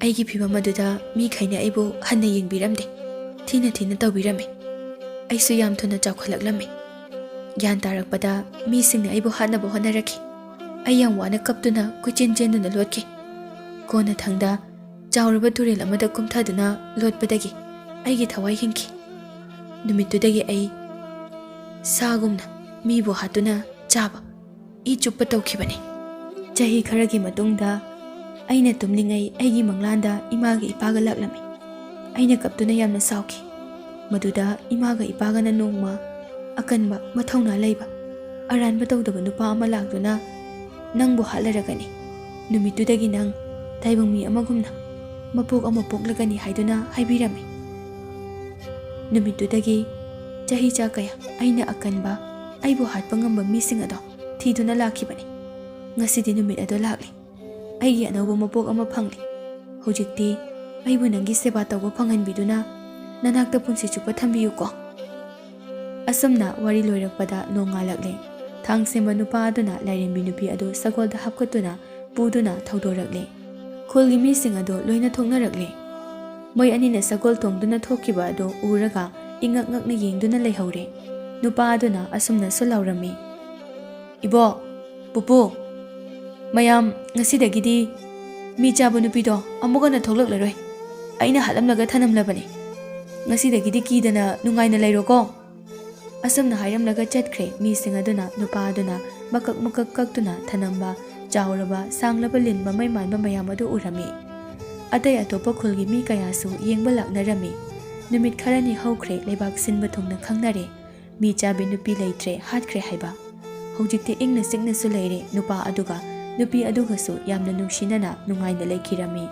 ꯑꯩꯒꯤ ꯐꯤꯕꯝ ꯑꯗꯨꯗ ꯃꯤꯈꯩꯅ ꯑꯩꯕꯨ ꯍꯟꯅ ꯌꯦꯡꯕꯤꯔꯝꯗꯦ꯫ ꯊꯤꯅ ꯊꯤꯅ ꯇꯧꯕꯤꯔꯝꯃꯤ꯫ ꯑꯩꯁꯨ ꯌꯥꯝ ꯊꯨꯅ ꯆꯥꯎꯈꯠꯂꯛꯂꯝꯃꯤ꯫ ꯒ꯭ꯌꯥꯟ ꯇꯥꯔꯛꯄꯗ ꯃꯤꯁꯤꯡꯅ ꯑꯩꯕꯨ ꯍꯥꯠꯅꯕ ꯍꯣꯠꯅꯔꯛꯈꯤ꯫ ꯑꯩ ꯌꯥꯝ ꯋꯥꯅ ꯀꯞꯇꯨꯅ ꯀꯣꯏꯆꯦꯟ ꯆꯦꯟꯗꯨꯅ ꯂꯣꯠꯈꯤ꯫ ꯀꯣꯟꯅꯊꯪꯗ ꯆꯥꯎꯔꯕ ꯇꯨꯔꯦꯜ ꯑꯃꯗ ꯀꯨꯝꯊꯗꯨꯅ ꯂꯣꯠꯄꯗꯒꯤ ꯑꯩꯒꯤ ꯊꯋꯥꯏ ꯍꯤꯡꯈꯤ꯫ ꯅꯨꯃꯤꯠꯇꯨꯗꯒꯤ ꯑꯩ ꯁꯥꯒꯨꯝꯅ ꯃꯤꯕꯨ ꯍꯥꯠꯇꯨꯅ ꯆꯥꯕ, ꯏ ꯆꯨꯞꯄ ꯇꯧꯈꯤꯕꯅꯤ꯫ ꯆꯍꯤ ꯈꯔꯒꯤ ꯃꯇꯨꯡꯗ ꯑꯩꯅ ꯇꯨꯝꯂꯤꯉꯩ ꯑꯩꯒꯤ ꯃꯪꯂꯥꯟꯗ ꯏꯃꯥꯒ ꯏꯄꯥꯒ ꯂꯥꯛꯂꯝꯃꯤ꯫ ꯑꯩꯅ ꯀꯞꯇꯨꯅ ꯌꯥꯝꯅ ꯁꯥꯎꯈꯤ꯫ ꯃꯗꯨꯗ ꯏꯃꯥꯒ ꯏꯄꯥꯒꯅ ꯅꯣꯡꯃ ꯑꯀꯟꯕ, ꯃꯊꯧꯅꯥ ꯂꯩꯕ, ꯑꯔꯥꯟꯕ ꯇꯧꯗꯕ ꯅꯨꯄꯥ ꯑꯃ ꯂꯥꯛꯇꯨꯅ, "ꯅꯪꯕꯨ ꯍꯥꯠꯂꯔꯒꯅꯤ꯫ ꯅꯨꯃꯤꯠꯇꯨꯗꯒꯤ ꯅꯪ ꯇꯥꯏꯕꯪ ꯃꯤ ꯑꯃꯒꯨꯝꯅ ꯃꯄꯣꯛ ꯑꯃ ꯄꯣꯛꯂꯒꯅꯤ" ꯍꯥꯏꯗꯨꯅ ꯍꯥꯏꯕꯤꯔꯝꯃꯤ꯫ ꯅꯨꯃꯤꯠꯇꯨꯗꯒꯤ ꯆꯍꯤ ꯆꯥ ꯀꯌꯥ ꯑꯩꯅ ꯑꯀꯟꯕ, ꯑꯩꯕꯨ ꯍꯥꯠꯄ ꯉꯝꯕ ꯃꯤꯁꯤꯡ ꯑꯗꯣ ꯊꯤꯗꯨꯅ ꯂꯥꯛꯈꯤꯕꯅꯤ꯫ ꯉꯁꯤꯗꯤ ꯅꯨꯃꯤꯠ ꯑꯗꯣ ꯂꯥꯛꯂꯦ꯫ ꯑꯩꯒꯤ ꯑꯅꯧꯕ ꯃꯄꯣꯛ ꯑꯃ ꯐꯪꯂꯦ꯫ ꯍꯧꯖꯤꯛꯇꯤ ꯑꯩꯕꯨ ꯅꯪꯒꯤ ꯁꯦꯕꯥ ꯇꯧꯕ ꯐꯪꯍꯟꯕꯤꯗꯨꯅ ꯅꯅꯥꯛꯇ ꯄꯨꯟꯁꯤ ꯆꯨꯞꯄ ꯊꯝꯕꯤꯌꯨꯀꯣ꯫ ꯑꯁꯨꯝꯅ ꯋꯥꯔꯤ ꯂꯣꯏꯔꯛꯄꯗ ꯅꯣꯡꯉꯥꯜꯂꯛꯂꯦ꯫ ꯊꯥꯡ ꯁꯦꯝꯕ ꯅꯨꯄꯥ ꯑꯗꯨꯅ ꯂꯥꯏꯔꯦꯝꯕꯤ ꯅꯨꯄꯤ ꯑꯗꯨ ꯁꯒꯣꯜꯗ ꯍꯥꯞꯀꯠꯇꯨꯅ ꯄꯨꯗꯨꯅ ꯊꯧꯗꯣꯔꯛꯂꯦ꯫ ꯈꯨꯜꯒꯤ ꯃꯤꯁꯤꯡ ꯑꯗꯨ ꯂꯣꯏꯅ ꯊꯣꯛꯅꯔꯛꯂꯦ꯫ ꯃꯣꯏ ꯑꯅꯤꯅ ꯁꯒꯣꯜ ꯇꯣꯡꯗꯨꯅ ꯊꯣꯛꯈꯤꯕ ꯑꯗꯨ ꯎꯔꯒ ꯏꯉꯛ ꯉꯛꯅ ꯌꯦꯡꯗꯨꯅ ꯂꯩꯍꯧꯔꯦ꯫ ꯅꯨꯄꯥ ꯑꯗꯨꯅ ꯑꯁꯨꯝꯅꯁꯨ ꯂꯥꯎꯔꯝꯃꯤ, "ꯏꯕꯣꯛ, ꯄꯨꯄꯨ, ꯃꯌꯥꯝ ꯉꯁꯤꯗꯒꯤꯗꯤ "ꯃꯤ ꯆꯥꯕ ꯅꯨꯄꯤꯗꯣ ꯑꯃꯨꯛ ꯍꯟꯅ ꯊꯣꯛꯂꯛꯂꯔꯣꯏ꯫ ꯑꯩꯅ ꯍꯥꯠꯂꯝꯂꯒ ꯊꯅꯝꯂꯕꯅꯤ꯫ ꯉꯁꯤꯗꯒꯤꯗꯤ ꯀꯤꯗꯅ ꯅꯨꯡꯉꯥꯏꯅ ꯂꯩꯔꯣꯀꯣ"꯫ ꯑꯁꯨꯝꯅ ꯍꯥꯏꯔꯝꯂꯒ ꯆꯠꯈ꯭ꯔꯦ ꯃꯤꯁꯤꯡ ꯑꯗꯨꯅ꯫ ꯅꯨꯄꯥ ꯑꯗꯨꯅ ꯃꯀꯛ ꯃꯀꯛ ꯀꯛꯇꯨꯅ ꯊꯅꯝꯕ ꯆꯥꯎꯔꯕ ꯁꯥꯡꯂꯕ ꯂꯤꯟ ꯃꯃꯩ ꯃꯥꯟꯕ ꯃꯌꯥꯝ ꯑꯗꯨ ꯎꯔꯝꯃꯤ꯫ ꯑꯇꯩ ꯑꯇꯣꯞꯄ ꯈꯨꯜꯒꯤ ꯃꯤ ꯀꯌꯥꯁꯨ ꯌꯦꯡꯕ ꯂꯥꯛꯅꯔꯝꯃꯤ꯫ ꯅꯨꯃꯤꯠ ꯈꯔꯅꯤ ꯍꯧꯈ꯭ꯔꯦ ꯂꯩꯕꯥꯛ ꯁꯤꯟꯕ ꯊꯨꯡꯅ ꯈꯪꯅꯔꯦ꯫ ꯃꯤ ꯆꯥꯕꯤ ꯅꯨꯄꯤ ꯂꯩꯇ꯭ꯔꯦ, ꯍꯥꯠꯈ꯭ꯔꯦ ꯍꯥꯏꯕ꯫ ꯍꯧꯖꯤꯛꯇꯤ ꯏꯪꯅ ꯆꯤꯛꯅꯁꯨ ꯂꯩꯔꯦ꯫ ꯅꯨꯄꯥ ꯑꯗꯨꯒ ꯅꯨꯄꯤ ꯑꯗꯨꯒꯁꯨ ꯌꯥꯝꯅ ꯅꯨꯡꯁꯤꯅꯅ ꯅꯨꯡꯉꯥꯏꯅ ꯂꯩꯈꯤꯔꯝꯃꯤ꯫